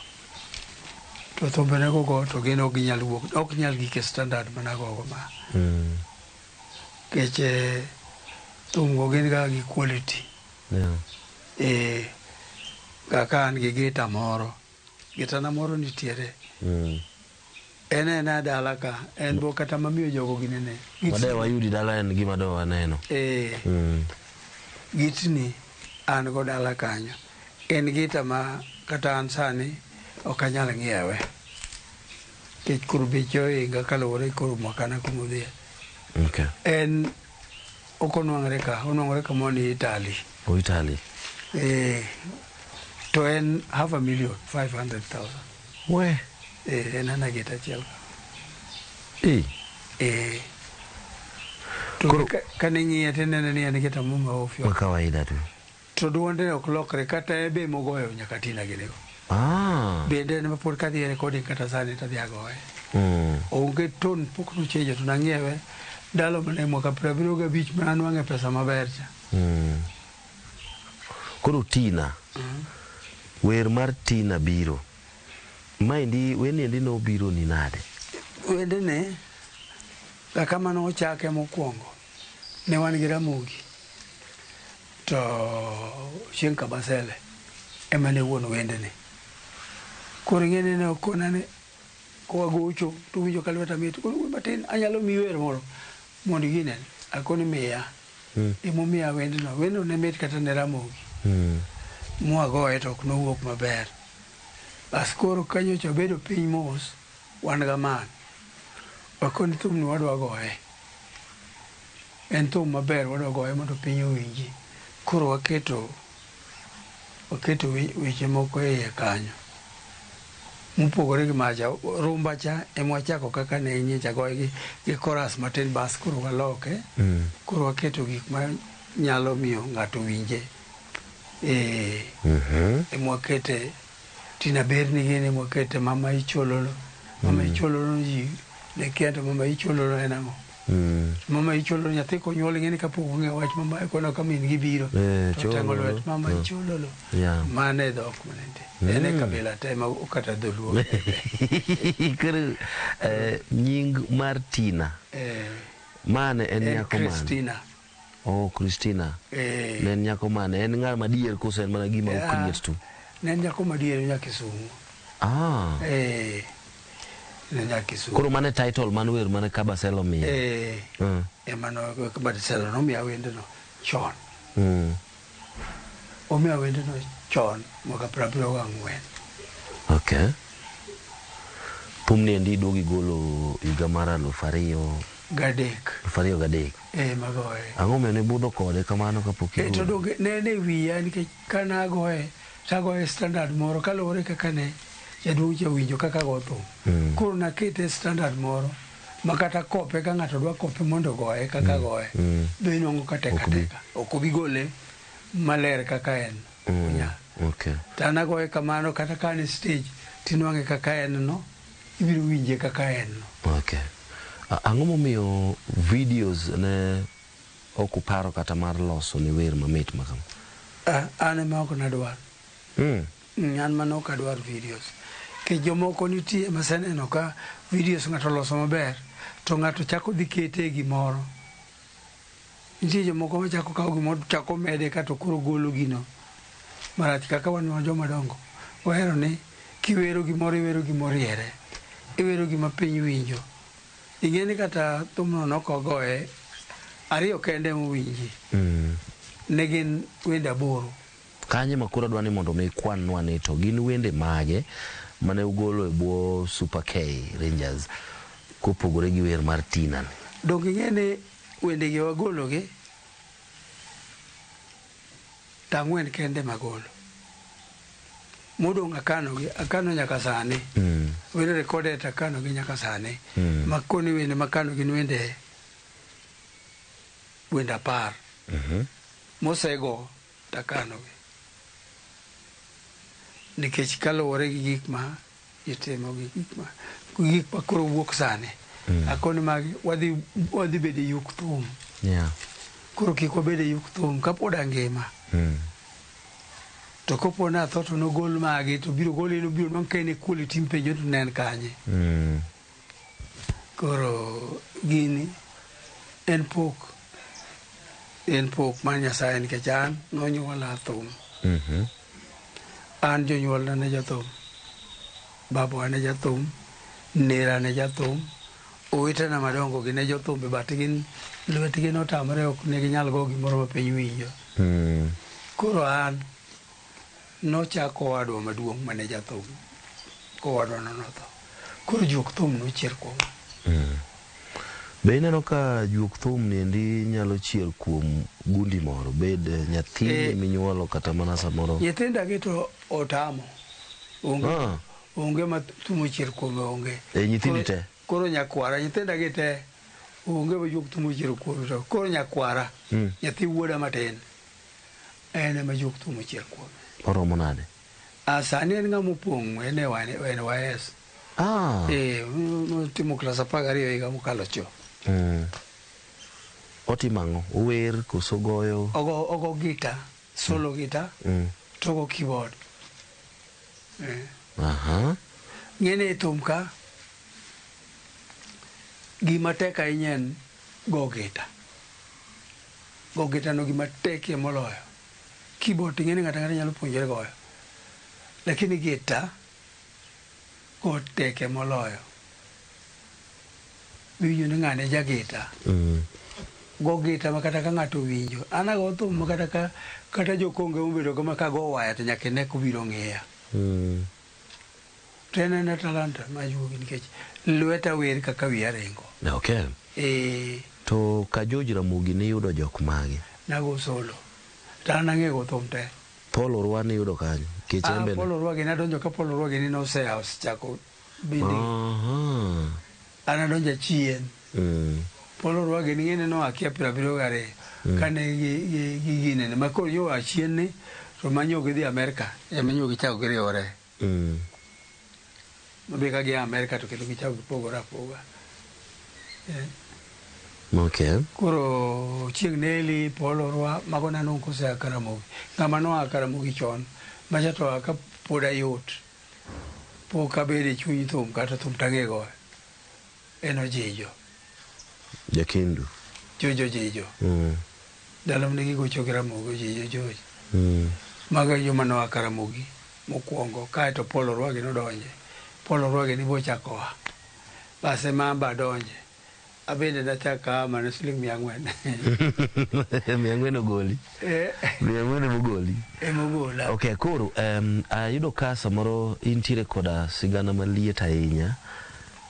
To thumbe nego go to gin ok ginyal wuok, ok nyal gik e standard managogo ma. Nikech thumgo gin ga gi quality. Kaka an gi gita moro, gitana moro nitiere. En ena dala ka, en bo kata mamiyo jogo ginene. Made wayudi dala en gima do waneno. Gitni an go dala kanyo. En gita ma kata an sani ok anyal ng'iewe. Nikech koro beche ohinga kaluwore koro mwakana kumodhiye. Okay. En ok onwang're ka, onwang'ore kamoro ni Italy. O Italy. To en 500,000, 500,000. We. En ana gita achiel. To kane ing'iye tinene ni en gi tamuma ofyo. Ma kawaida tu. To duonde ok lokre kata ebe mogoyo nyaka Tina ginego. Bende en mapod kadhi e recording kata sani tadhi agoye. Onge tone pok nochenjo to nang'iewe ndalo mane mwaka 75 mana nwang'e pesa maber cha. Koro Tina. Wer mar Tina biro. Maendi werniendi nobiro ni nade? Wendene kaka mane ochake mokwongo ne wan gi Ramogi to Chieng' Kabasele ema ne wuon wendene. Koro ing'eni ne okona ni kowagocho to winjo ka lweta mit koro wuoyi matin anyalo miyi wer moro mondo igine akoni miya. Emomiya wendno. Wendno ne mit kata ne Ramogi. Mwagoye to ok nowuok maber. Bas koro ka nyocha wabedo piny mos wan gaman. Wakoni thumni wadwa goye. En thum maber wadwa goye mondo piny owinji. Koro waketo weche moko e iye kanyo. Mopogore gi macha, rumba cha ema wachako kaka ne nyocha goye gi chorus matin bas koro waloke. Koro waketo gik ma nyalo miyo ng'ato winje. Ema wakete Tina berni gini ema wakete mama ichololo. Mama ichololo ji ne kia to mama ichololo en ang'o. Mama ichololo nyathi konyuol ing'e ni kapok ong'eyo wach mama kono ka min gi biro. To teng'o lwet mama ichololo. Mano e dhok mane nitie. En e kabila te ma kata dholuo. Koro nying mar Tina. Mane en nyako mane? Christina. Oh, Christina. Ne en nyako mane? En ng'ama madier koso en mana gima okriet tu? Ne en nyako madier nya Kisumu. Ne nya Kisumu. Koro mane title man wer mane Kabasele omiyo? Ema no Kabasele nomiya wendno chon. Omiya wendno chon mwaka 74. Okay. Thumni endi duogo igolo higa mar 2003. 2003. Magoye. Ang'o momiyo ne ibudho kode kamano kapok igolo? To donge ne en e wiya nikech kane agoye tagoye standard moro kaluwore kaka ne jaduong' cha winjo kaka ago thum. Koro nakete standard moro ma kata kope ka ng'ato dwa kope mondo ogoye kaka agoye. Be inuang'o ka tek ateka. Ok obi gole maler kaka en. Okay. To an agoye kamano kata ka an e stage tinuang'e kaka en no, ibiro winje kaka en no. Okay. Ang'o momiyo videos ne ok uparo kata mar loso ne wer mamit ma kama? An ema ok nadwar. An mane ok adwar videos. Nikech jomoko nitie maseneno ka videos ng'ato oloso maber to ng'ato chako dhi kete e gimoro. Nitie jomoko machako kawo gimoro chako mede kato koro golo gino marach kaka wan joma dongo. Wahero ni kiwero gimoro iwero gimoriere. Iwero gima piny winjo. Ing'e ni kata thumno nokogoye ariyo kende mowinji. Ne gin wende 8. Kanye ma koro adwa ni mondo mi kwanwa ni to gin wende mage mane ugolo e bwo Super K Rangers kopogore gi wer mar Tina ni? Donge ing'e ni wende gi wagolo gi to 4 kende magolo. Modong' akano gi, akano nyaka sani. Wende recorded akano gi nyaka sani. Makoni wende makano gin wende 10. Mosego takano gi. Nikech kaluwore gi gik ma itimo gi gik ma koro wuok sani. Akoni magi wadhi bedo e yuk thum. Koro kik wabed e yuk thum kapod angima. To kopo ni atho to nogol magi to biro gole no biro nwang' ka en e quality mipenjo to ne en kanye. Koro gini en pok. En pok mar Nyasaye nikech an nonyuola thum. An jonyuolna ne jothum. Babawa ne jathum, nera ne jathum, owetena madongo gi ne jothumbe but gin lwetgi notamre ok ne ginyal go gimoro ma piny winjo. Koro an nochako owadwa maduong' mane jathum. Owadwa no notho. Koro juok thum nochier kuoma. Be ineno ka juok thum ni endi nyalo chier kuom gundi moro? Bed nyathini minyuolo kata mana samoro. Nyithinda gi to otamo. Onge. Onge ma thum ochier kuome onge. Nyithindi te? Koro nyakwara nyithinda gi te Onge ma juok thum ochiero kuome to koro nyakwara nyathi wuoda matin en ema juok thum ochier kuome. Oromo nade? Ah, sani en ng'ama opong' en e NYS. Ah. Notimo klas 12 higa mokalo cho. Otimo ang'o? Ower koso goyo? Ogo gita, solo gita, to ogo keyboard. Aha. Ng'ene e thum ka gima tek ahinya en go gita. Go gita no gima tekie moloyo. Keyboard ting'e ni ng'ato ang'ata nyalo puonjore goyo. Lakini gita go teke moloyo. Miwinjo ni ng'ane ja gita. Go gita ma kata ka ng'ato owinjo. An ago thum ma kata ka kata jokonge mobedo go ma kago waya to nyaka ine kobiro ng'iya. To en ena talanta ma ajuogi nikech lweta wer kaka wiya ringo. Okay. To ka George Ramogi niyudo jok mage? Nago solo. To an ang'e go thum te. Paul Orwa niyudo kanyo? Nikech en bende. Paul Orwa gini adonjo ka Paul Orwa gini nosea osechako bindi. An adonjo achien. Paul Orwa gini ng'ene no akia 72. Kane gi ginene ma koro yo achien ni to manyo gidhi Amerka ema nyo gichako giriwore. Mabe ka gia Amerka to kendo gichako gipogore apoga. Okay. Koro chieng' Neli, Paul Orwa, mago nanong kosea Karamogi. Ng'ama noa Karamogi chon, macha to a ka pod ayot. Pok abedo e chuny thum kata thum tang'e goyo. En Ojijo. Jakendu. George Ojijo. Ndalo mane gigocho gi Ramogi Ojijo George. Mago e joma noa Karamogi mokwongo kaeto Paul Orwa gi nodonje. Paul Orwa gi ni bochako oa. Bas ema an be adonje. Abende nachako aa mana siling 400. 400 ogoli. 400 emogoli. Emogola. Okay, koro ayudo ka samoro intiere koda sigana maliet ahinya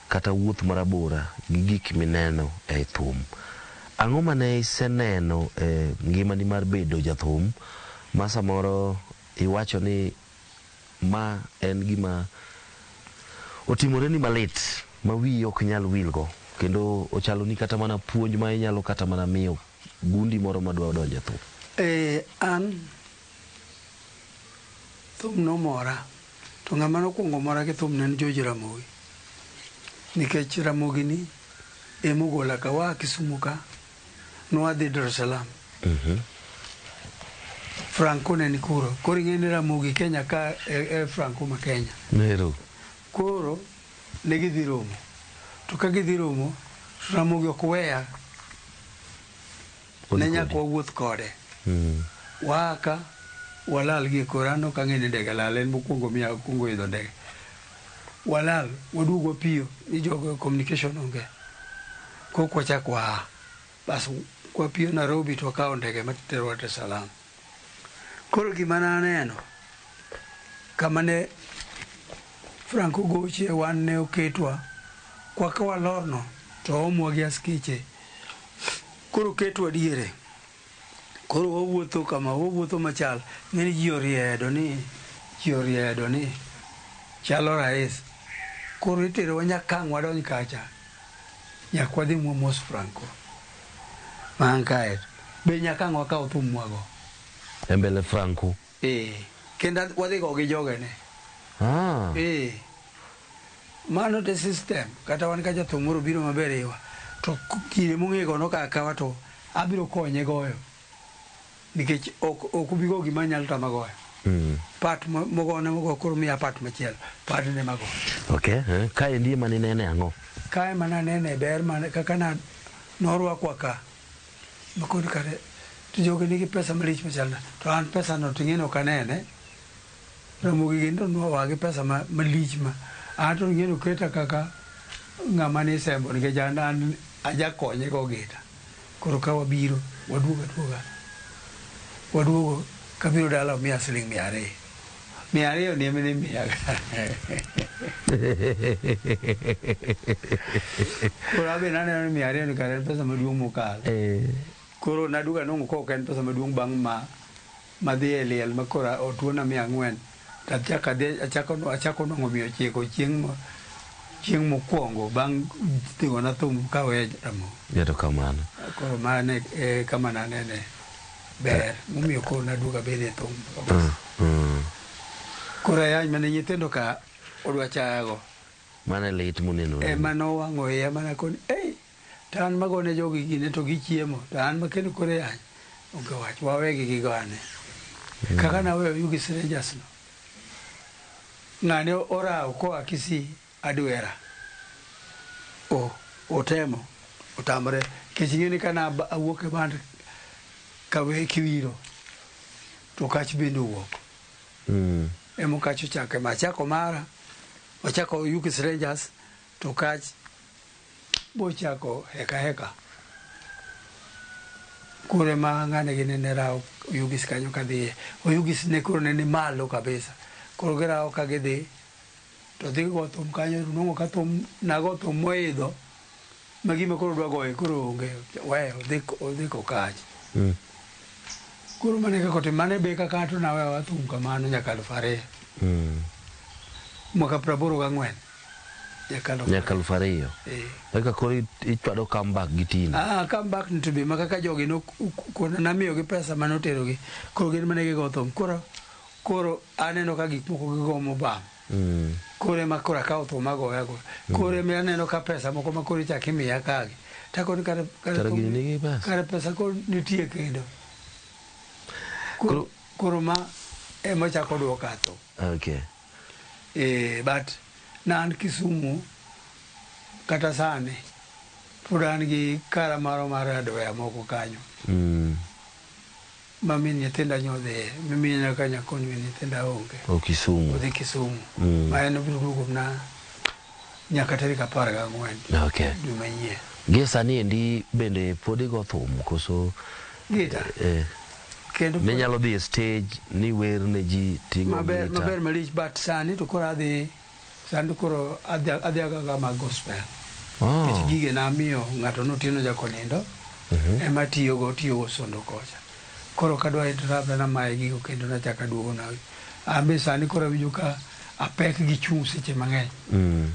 kata wuoth marabora gi gik mineno e thum. Ang'o mane iseneno e ngimani mar bedo jathum ma samoro iwacho ni ma en gima otimoreni malit ma wiyi ok nyal wilgo kendo ochaloni kata mana puonj ma inyalo kata mana miyo gundi moro madwa donjo e thum? An thum nomora to ng'ama nokwongo mora gi thum ne en George Ramogi nikech Ramogi ni emogola ka waa Kisumu ka nwadhi Dar es Salaam. Franco ne ni kuro koro ing'e ni Ramogi Kenya ka e Franco ma Kenya. Nero. Koro ne gidhi romo to ka gidhi romo to Ramogi ok weya ne nyaka wawuoth kode. Waa ka walal gi koro an ok ang'e ni ndege lal en mokwongo miya akwongo idho ndege. Walal waduog wapiyo ni jogo communication onge. Kok wachak waa. Bas kwapiyo Nairobi to wakawo ndege materowa Dar es Salaam. Koro gima naneno kama ne Franco goche wan ne oketwa kwa ka walorno to omwa gi askeche. Koro oketwa diere. Koro wawuotho kama wawuotho machal ng'eni ji oriedo ni chalo rais. Koro iterowa nyaka ang' wadonj kacha. Nyaka wadhi mwamos Franco. Man kae be nyaka ang' wakaw thum mwago. E mbele Franco. Kendo wadhi go gi jogene. Mano te system kata wan ka jathum moro biro maber iwa to kinde mong'e go no kakawa to abiro konye goyo nikech ok ubi go gima nyalo tama goyo. Part mogone mogo koro miya part machielo part ne mago. Okay, kaendi ema ninene ang'o? Kae mana nene ber mane kaka na norwakwa ka makoni kare to jogi nigi pesa malich machal na to an pesa no ting'e ok anene. Ramogi gin to nowa gi pesa malich ma an to ing'e oketa kaka ng'ama nisembo nikech an ajakonye go gita. Koro ka wabiro waduogo aduoga waduogo kabiro dala omiya siling 200. 200 ni ema ne miyaga. Koro abe naneno ni 200 ni kare en pesa maduong' mokalo. Koro naduogo anwang'o ka ok en pesa maduong' bang' ma madhi e liel ma koro otuona 400 to achako nwang'o 900 chieng' Chieng' mokwongo bang' dhigona thum kawe Ramogi. Erokamano. Koro mane e kama nanene ber momiyo koro naduogo abedo e thum. Koro ayany mane nyithindo ka odwa chayago. Mano e lit moneno. Ema nowang'o iya mana koni, ei, to an magone jogi gine to gichiemo, to an ma kendo koro yany. Onge wach, wawegi gigo ane. Kaka naweyo Yugi Strangers no. Ng'ane orawo koa Kisii adwera. O, otemo, otamre. Nikech ing'e ni kana awuok e band kawe kiwiro, to kach bende owuok. Emo kach ochako ema achako mara, ochako Yugi Strangers, to kach bochako heka heka. Koro ema ng'ane gini ne rawo Oyugis kanyo kadhiye. Oyugis ne koro ne ni malo kabisa. Koro girawo ka gidhi, to dhi go thum kanyo, nwang'o ka thum, nago thum moidho, ma gima koro dwa goye koro onge, weyo, odhi kokach. Koro mano e kaka otim, mano be kaka to naweyo thum kamano nyaka 2000. Mwaka 84. Nyaka aluf Nyaka 2000. Eh. Eka koro ichwado comeback gi Tina. Ah, come back to be ma kaka jogi no kona namiyogi pesa manoterogi. Koro gin mane gigo thum. Koro aneno ka gik moko gigo mobam. Koro ema koro akawo thum agoyo agoyo. Koro ema aneno ka pesa moko ma koro ichako imiya kagi. Takoni kare Kare gini nigi pesa. Kare pesa koro nitie kendo. Koro, koro ma ema chako duoka thum. Eh, but na an Kisumu kata sani pod an gi kara moro mar adweya moko kanyo ma min nyithinda nyodhiye mimiyo nyaka nyakoni min nyithinda onge. O Kisumu. Odhi Kisumu. Ma en obiro duogo na nyaka tarik 14 dwe manyien. Gie sani endi bende pod igo thum koso Gita. Kendo minyalo dhi e stage ni wer ne ji tigo maber gita. Maber malich, but sani to koro adhi, sani to koro adhi agaga mag gospel. Nikech gige namiyo ng'ato notieno jakonindo ema tiyogo sondo kocha. Koro kadwa interrupt namaye gigo kendo nachako aduogo na an be sani koro awinjo ka apek gi chung' seche mang'eny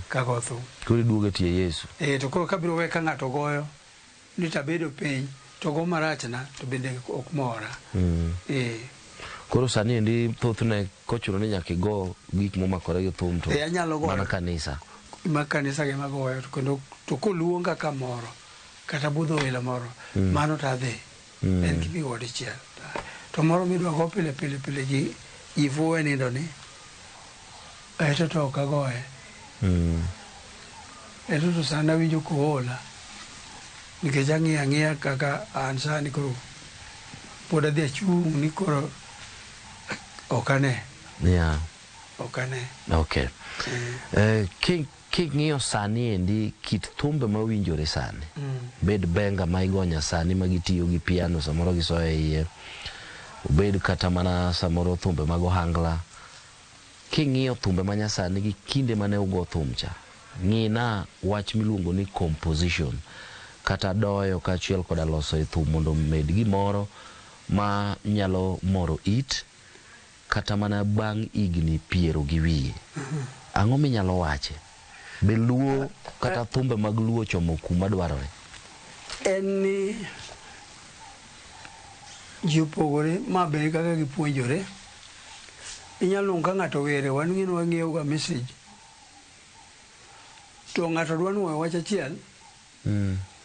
kago thum. Koro iduogo e tie Yesu. Eh, to koro kabiro we ka ng'ato goyo ni tabedo piny to go marachna to bende ok mora. Eh. Koro sani endi thothne kochuno ni nyaka igo gik momakore gi thum to Eh, anyalo goyo. mana kanisa. Ma kanisa gi magoyo to kendo to koluonga kamoro kata budho welo moro mano to adhi. En gimigo dichiel to moro midwa go pile pile pile ji fuwe nindo ni eto to ok agoye. Eto to sani awinjo koola nikech ang'iyo ang'iya kaka an sani koro pod adhi achung' ni koro ok ane. Ok ane. Okay. King'iyo sani endi kit thumbe mawinjore sani. Bed benga ma igonya sani ma gitiyo gi piano samoro gisoyo e iye. Obed kata mana samoro thumbe mag ohangla. King'iyo thumbe ma nyasani gi kinde mane ugo thum cha, ng'ina wach miluongo ni composition kata doyo kaachiel koda loso e thum mondo omed gimoro ma nyalo moro it kata mana bang' higni piero gi wiye. Ang'o minyalo wache? Be luo kata thumbe mag luo ochomo kuma dwarore? En ni ji opogore ma be kaka gipuonjore. Inyalo nwang'o ka ng'ato were wan ng'e ni wang'iewo ga message to ng'ato dwa nuoyo wach achiel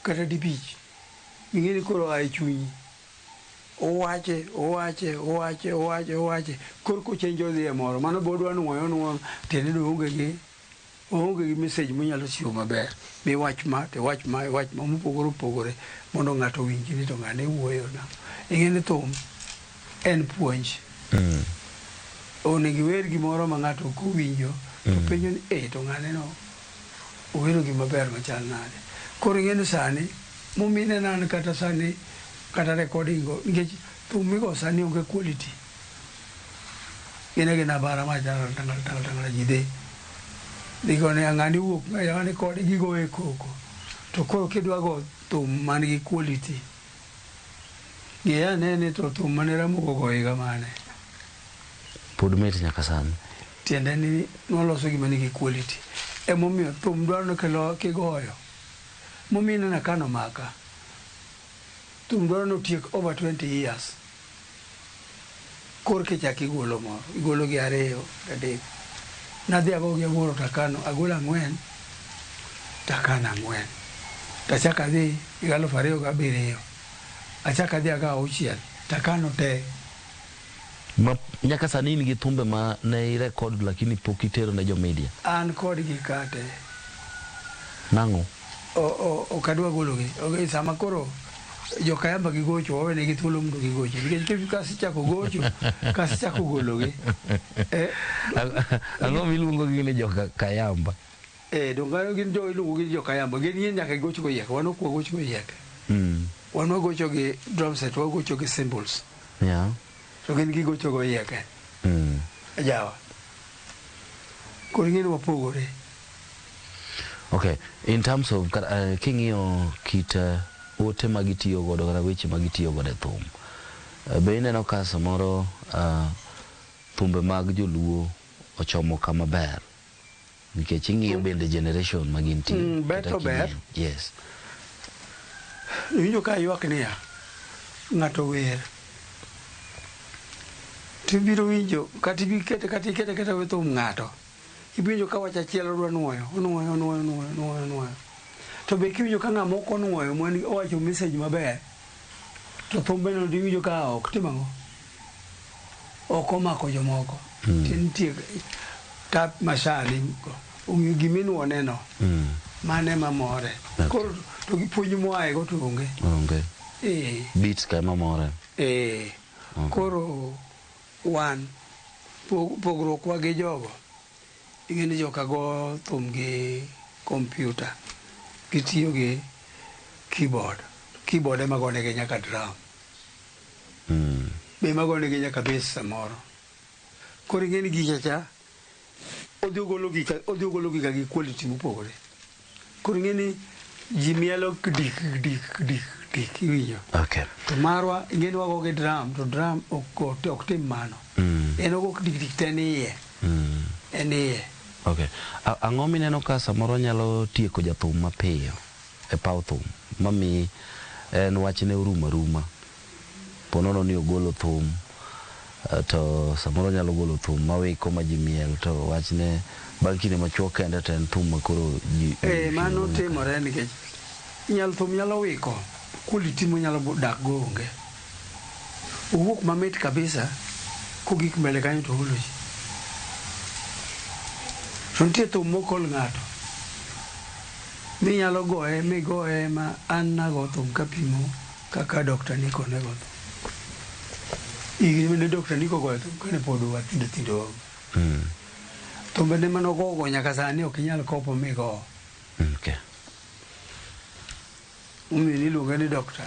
kata dibich ing'e ni koro oa e chunyi owache owache owache owache owache koro kochenjo odhi e moro mano be odwa nuoyo onuoyo tiende ni oonge gi message monyalo chiwo maber miwach ma to iwach ma iwach ma mopogore opogore mondo ng'ato owinji ni to ng'ane wuoyo na ing'e ni thum en puonj. Onego iwer gimoro ma ng'ato kowinjo to penjo ni eh to ng'ane no owero gima ber machal nade. Koro ing'e ni sani momine an kata sani kata recording go nikech thum migo sani onge quality. Gin agina bara ma tangal tangal tangal tangal ji dhi. Gikone ng'ani wuok ng'ani kode gigoye koko. To koro kidwa go thum man gi quality ng'i ane ni to thum mane Ramogi ogoyo higa mane. Pod mit nyaka sani. Tiende ni noloso gima nigi quality. Emomiyo thum dwaro ni kigoyo. Momiyo ineno ka nomaka. Thum dwaro ni otiek over 20 years. Korka ichako igolo moro. Igolo gi ariyo, adek. Nadhi ago gi aboro takano, agolo 4 takano 4. Tachako adhi higa 2007. Achako adhi ago 6 takano te. Ma nyaka sani in gi thumbe ma ne irecord lakini pok itero ne jo media. An kodgi ka te. Nang'o? Ok adwa gologi. Okay, sama koro jokayamba gigocho, wawenegi thuolo mondo gigochi. Nikech kasichako gocho, kasichako gologi. Ang'o miluongo gi ni joka Kayamba? Donge gin jo iluongo gi jokayamba. Gin gin nyaka gigoch goyieke. Wan ok wagoch goyieke. Wan wagocho gi drum set, wagocho gi cymbals. To gin gigocho goyieke. Jawa. Koro ing'e ni wapogore. Okay, in terms of king'iyo kit ote ma gitiyo godo kata weche ma gitiyo godo e thum, be ineno ka samoro thumbe mag joluo ochomo kama ber? Nikech ing'iyo bende generation ma gintie. Ber kata to ber. Yes. Iwinjo ka ywak niya, ng'ato wer. Tibiro winjo, kata ibikete kata ikete kata we thum ng'ato. Ibiro winjo ka wach achiel odwa nuoyo, onuoyo, onuoyo, onuoyo, onuoyo, onuoyo. To be kiwinjo ka ng'ama ok onuoyo, man owacho message maber, to thumbeno tiwinjo ka ok tim ang'o? Ok omako jomoko. To nitie tap masani, ong'eyo giminuoneno. Mano ema more. Koro to gi puonj moae go to onge. Onge. Eh. Beats ka ema more. Eh. Okay. Koro wan pogruok wa gi jogo, ing'e ni joka go thum gi kompyuta, gitiyo gi keyboard. Keyboard ema gonegi nyaka drum. Be ema gonegi nyaka bass samoro. Koro ing'e ni gicha cha, odhi ogolo gika gi quality mopogore. Koro ing'e ni ji mielo kdik dik dik dik iwinjo. Okay. To marwa ing'e ni wago gi drum, to drum ok tim mano. En ogo dik dik te ni iye. En iye. Okay. Ang'o mineno ka samoro nyalo tieko jathum mapiyo e paw thum mami en wachne orumo aruma? Ponono ni ogolo thum to samoro nyalo golo thum mawiko ma ji miel to wachne bang' kinde machuok kende to en thum ma koro ji Mano timore nikech nyal thum nyalo wiko quality monyalo dak go onge. Owuok mamit kabisa kogik mbele kanyo to olo ji. To nitie thum mokol ng'ato minyalo goye migoye ma an nago thum kapimo kaka Dr. Nico ne go thum. Higni mane Dr. Nico goyo thum kane pod watindo tindo. Thumbe ne manogogo nyaka sani ok inyal kopo migo. Okay. Omiyo niluonge ni doctor.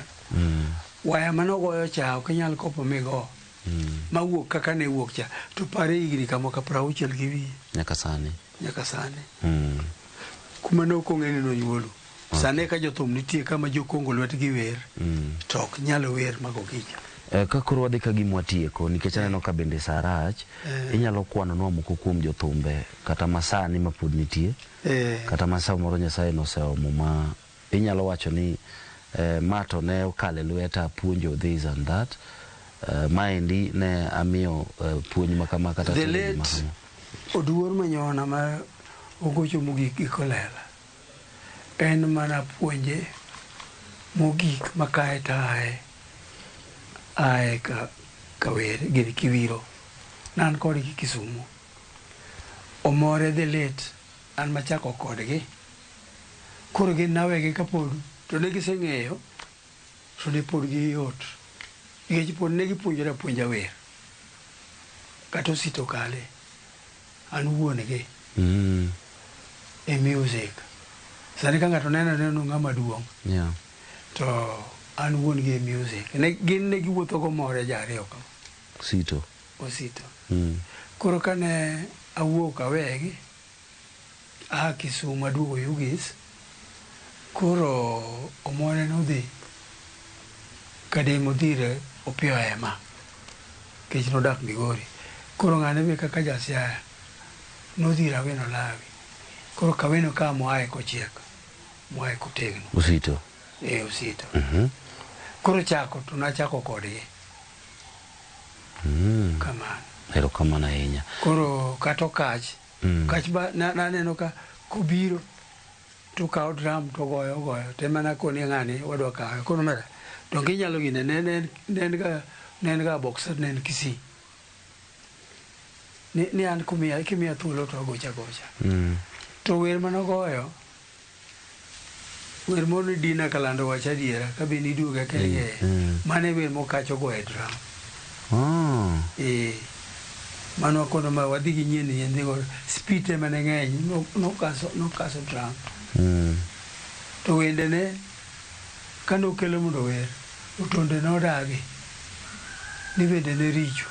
Waya manogoyo cha ok inyal kopo migo. Mawuok kaka ne wuok cha. To pare higni kama ka 60 gi wiye. Nyaka sani. Nyaka sani. Kuma ne ok ong'e ni nonyuolu. Sani ka jothum nitie kama jokongo lwetgi wer. To ok nyal wer mago gicha. Ka koro wadhi ka gima watieko nikech aneno ka bende saa rach, inyalo kwanonwa moko kuom jothumbe kata masani ma pod nitie, kata ma samoro Nyasaye noseomo ma inyalo wacho ni ma to ne okalo e lweta puonjo this and that, maendi ne amiyo puonj ma kama kata The timo gima late kama. Oduor Manyona ma ogocho mogik gi Kolela en mana puonje mogik ma kae to ae ka wer gini kiwiro ne an kodgi Kisumu. Omore the late an machako kodgi. Koro gin nawegi kapod to ne giseng'eyo to ne pod giyot nikech pod ne gipuonjore apuonja wer. Kata Osito Kale an wuon gi e music. Sani ka ng'ato neno neno ng'ama duong' to an wuon gi e music. Ne, gin ne giwuotho gomore ji ariyo ka. Sito. Osito. Koro kane awuok awegi, aa Kisumu aduogo Ugis, koro Omore nodhi Kadem odhi ir Opiyo Ema, nikech nodak Migori. Koro ng'ane be kaka ja Siaya, nodhi ir Awino Lawi. Koro Kaweno ka moaye kochiek, moaye kotegno. Usito. E Usito. Koro chako to nachako kodgi. Kamano. Erokamano ahinya. Koro kata Okach, Okach ba naneno ka kobiro to kawo drum to goyo goyo. Te mana koni ng'ani wadwa kawe. Koro mera, donge inyalo gine ne en ga boxer ne en Kisii. Ni an kimiya thuolo to agocha gocha. To wer manogoyo, wer moro ni Dina Kalando wach adiera, ka be niduoga ka ing'eye. Mano e wer mokach ogoyo e drum. Mano wakono ma wadhi gi nyien nyien dhi godo. Speed ema ne ng'eny, nokaso drum. To wendene, kane okelo mondo ower, otonde nodagi. Ni wendene richo.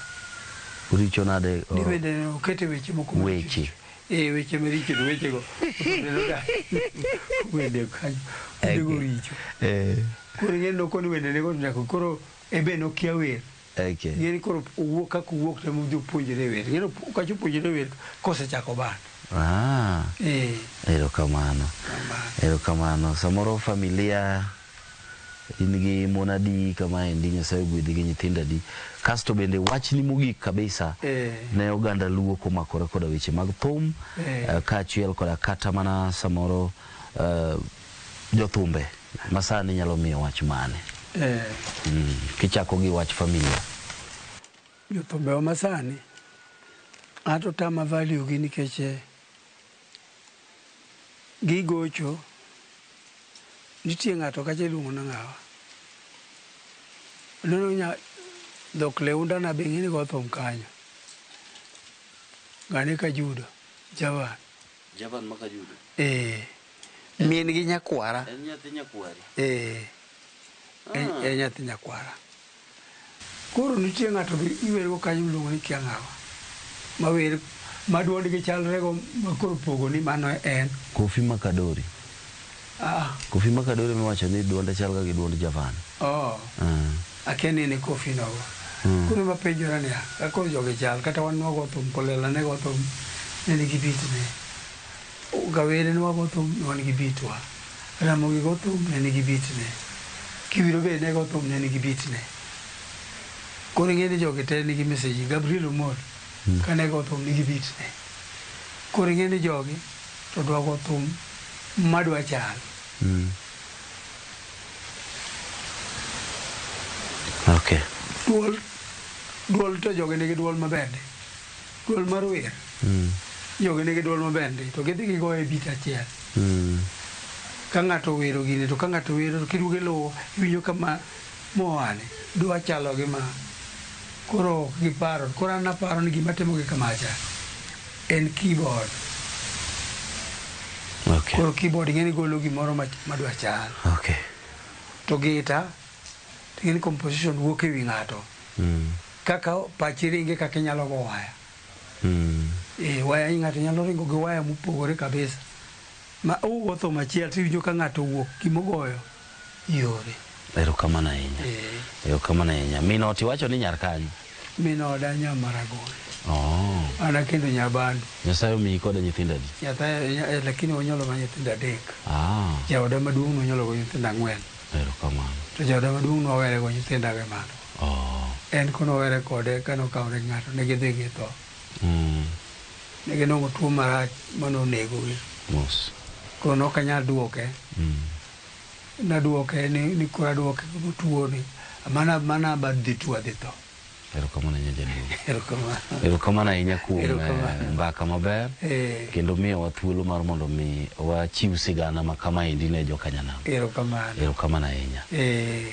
Richo nade? Ni wendene okete weche moko maricho. Weche. Weche maricho to wechego. Otonde nodagi. Wende kanyo. Wendego richo. Koro ing'e nokoni wendene go nyaka koro ebe nokia wer. Ing'e ni koro owuok kaka owuok to ema opuonjre wer. Ing'e ni okacho puonjre wer kosechako band. Erokamano. Erokamano. Samoro familia in gi mon adi kamaendi, Nyasaye ogwedhi gi nyithindo adi. Kasto bende wachni mogik kabisa ne oganda Luo komakore koda weche mag thum, kaachiel koda kata mana samoro jothumbe masani nyalo miyo wach mane? Kichako gi wach familia. Jothumbe masani ato tama value gi nikech gigocho. Nitie ng'ato kacha iluongo ni ng'awa. Neno nya dhok leunda na be ing'e ni go thum kanyo. Ng'ane Kajudo, Javan. Javan ma Kajudo? Min gi nyakwara. En nyathi nyakwari? En nyathi nyakwara. Koro nitie ng'ato be iwergo kanyo miluongo ni kia ng'awa. Ma wer ma duondgi chalre go ma koro pogo ni mano en. Kofi Makadori. Kofi Makadori miwacho ni duonde chal ga gi duond Javan. Akia ni en e Kofi nogo. Koro mapenjora niya, ka koro jogi chal, kata wan nwago thum, Kolela ne go thum, ne nigi beat ne. Gawere nwago thum, ne wan gi beat wa. Ramogi go thum, ne nigi beat ne. Kiwiro be ne go thum, ne nigi beat ne. Koro ing'e ni jogi te nigi message. Gabriel Omolo, kane go thum nigi beat ne. Koro ing'e ni jogi to dwa go thum madwa chal. Duol to jogi nigi duol maber ndi. Duol mar wer. Jogi nigi duol maber ndi to gidhi gigoye beat achiel. Ka ng'ato owero gini to ka ng'ato wero to kiduogo iluwo iwinjo kama moane dwa chalo gi ma koro ok giparo. Koro an aparo ni gima timo gi kamacha en keyboard. Koro keyboard ing'e ni golo gimoro madwa chal. To gita to ing'e ni composition wuok e wi ng'ato. Kaka pachi ringe kaka inyalo go waya. Waya ng'ato nyalo ringo gi waya mopogore kabisa. Ma ugo thum achiel tiwinjo ka ng'ato owuok gimogoyo yore. Erokamano ahinya. Erokamano ahinya. Min ot iwacho ni nyar kanyo? Min oda Nyamaragol. An akendo Nyabandu. Nyasaye omiyi koda nyithindo adi? Nyasaye, lakini onyuolo mana nyithindo 3. Jaoda maduong' nonyuolo go nyithindo 4. Erokamano. To jaoda maduong' nowere go nyithindo age malo. En konowere kode kanokawore gi ng'ato ne gidhi githo. Ne ginwang'o tuo marach manonegogi. Mos. Koro ne ok anyal duoke. Naduoke ni koro aduoke tuo ni. Mana badhi tuo adhi tho. Erokamano ahinya jaduong'. Erokamano. Erokamano ahinya kuom Erokamano. mbaka maber. Kendo miyowa thuolo mar mondo mi wachiw sigana ma kamaendi ne jokanyanam. Erokamano. Erokamano ahinya.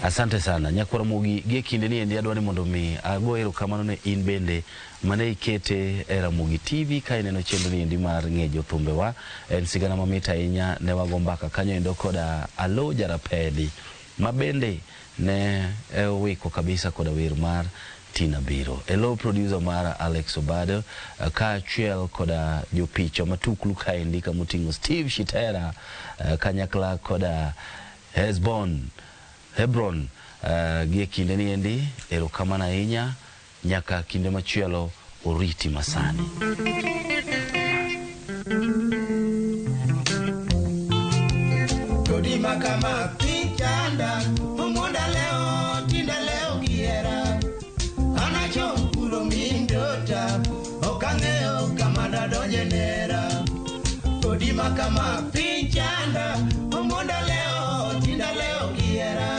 Asante sana. Nyakwar Ramogi, gie kinde ni endi adwa ni mondo mi ago erokamano ne in bende mane ikete e Ramogi TV ka ineno chenro ni endi mar ng'e jothumbewa. En sigana mamit ahinya, ne wago mbaka kanyo endo koda Alo Jarapedi ma bende ne owiko kabisa koda wer mar Tina Biro. Elo producer mara Alex Obado, kaachiel koda jopicha matuklu kaendi kamoting'o Steve Shitera, kanyakla koda Hebron, gie kinde ni endi. Erokamano ahinya, nyaka kinde machielo, oriti masani. kama piny chanda, omonda leo tinda leo giera. Anachom kuro mindota, ok ang'eyo kama dadonje nera. Odima kama piny chanda, omonda leo tinda leo giera.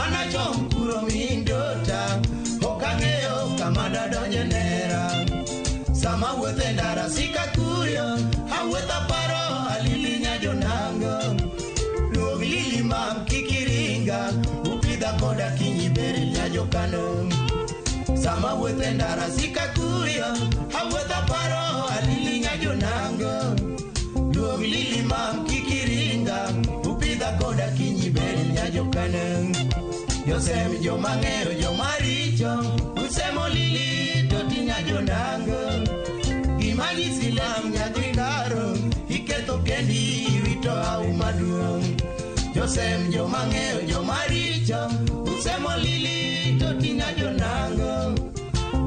Anachom kuro mindota, ok ang'eyo kama dadonje nera. Sama wuotho e ndara sika kurio, awuotho aparo alili nyajonango. Luog lili mam kikiringa, upidha koda kinyi beri nyajokano. Sama wuotho e ndara sika kurio, awuotho aparo alili nyajonango. Luog lili mam kikiringa, upidha koda kinyi beri nyajokano. Josem joma ng'eyo joma richo, usemo lili to tinya jonango. Gima nyisi lam nyathi karo, iketho kendi iwito au maduong'. Josem joma ng'eyo joma richo, usemo lili to tinya jonango.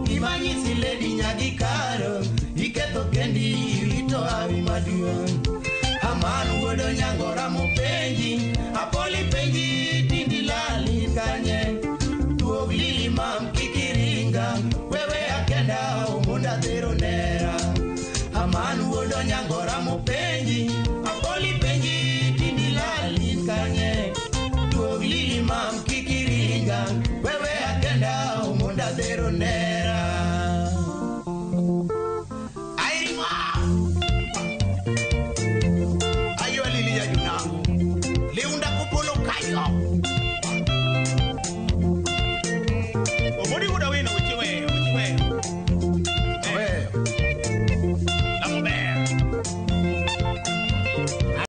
Gima nyisi ledi nyagi karo, iketho kendi iwito au maduong'. Aman wuodo nyangora mopenji, apoli penji tindi lali kanye. Duog lili mam kikiringa, wewe akenda omunda dhero nera. Aman wuodo nyangora mopenji, apoli penji tindi lali kanye. Duog lili mam kikiringa, wewe akenda omunda dhero nera. Airima! Ayo lili ya junangu. Liunda kupolo kayo.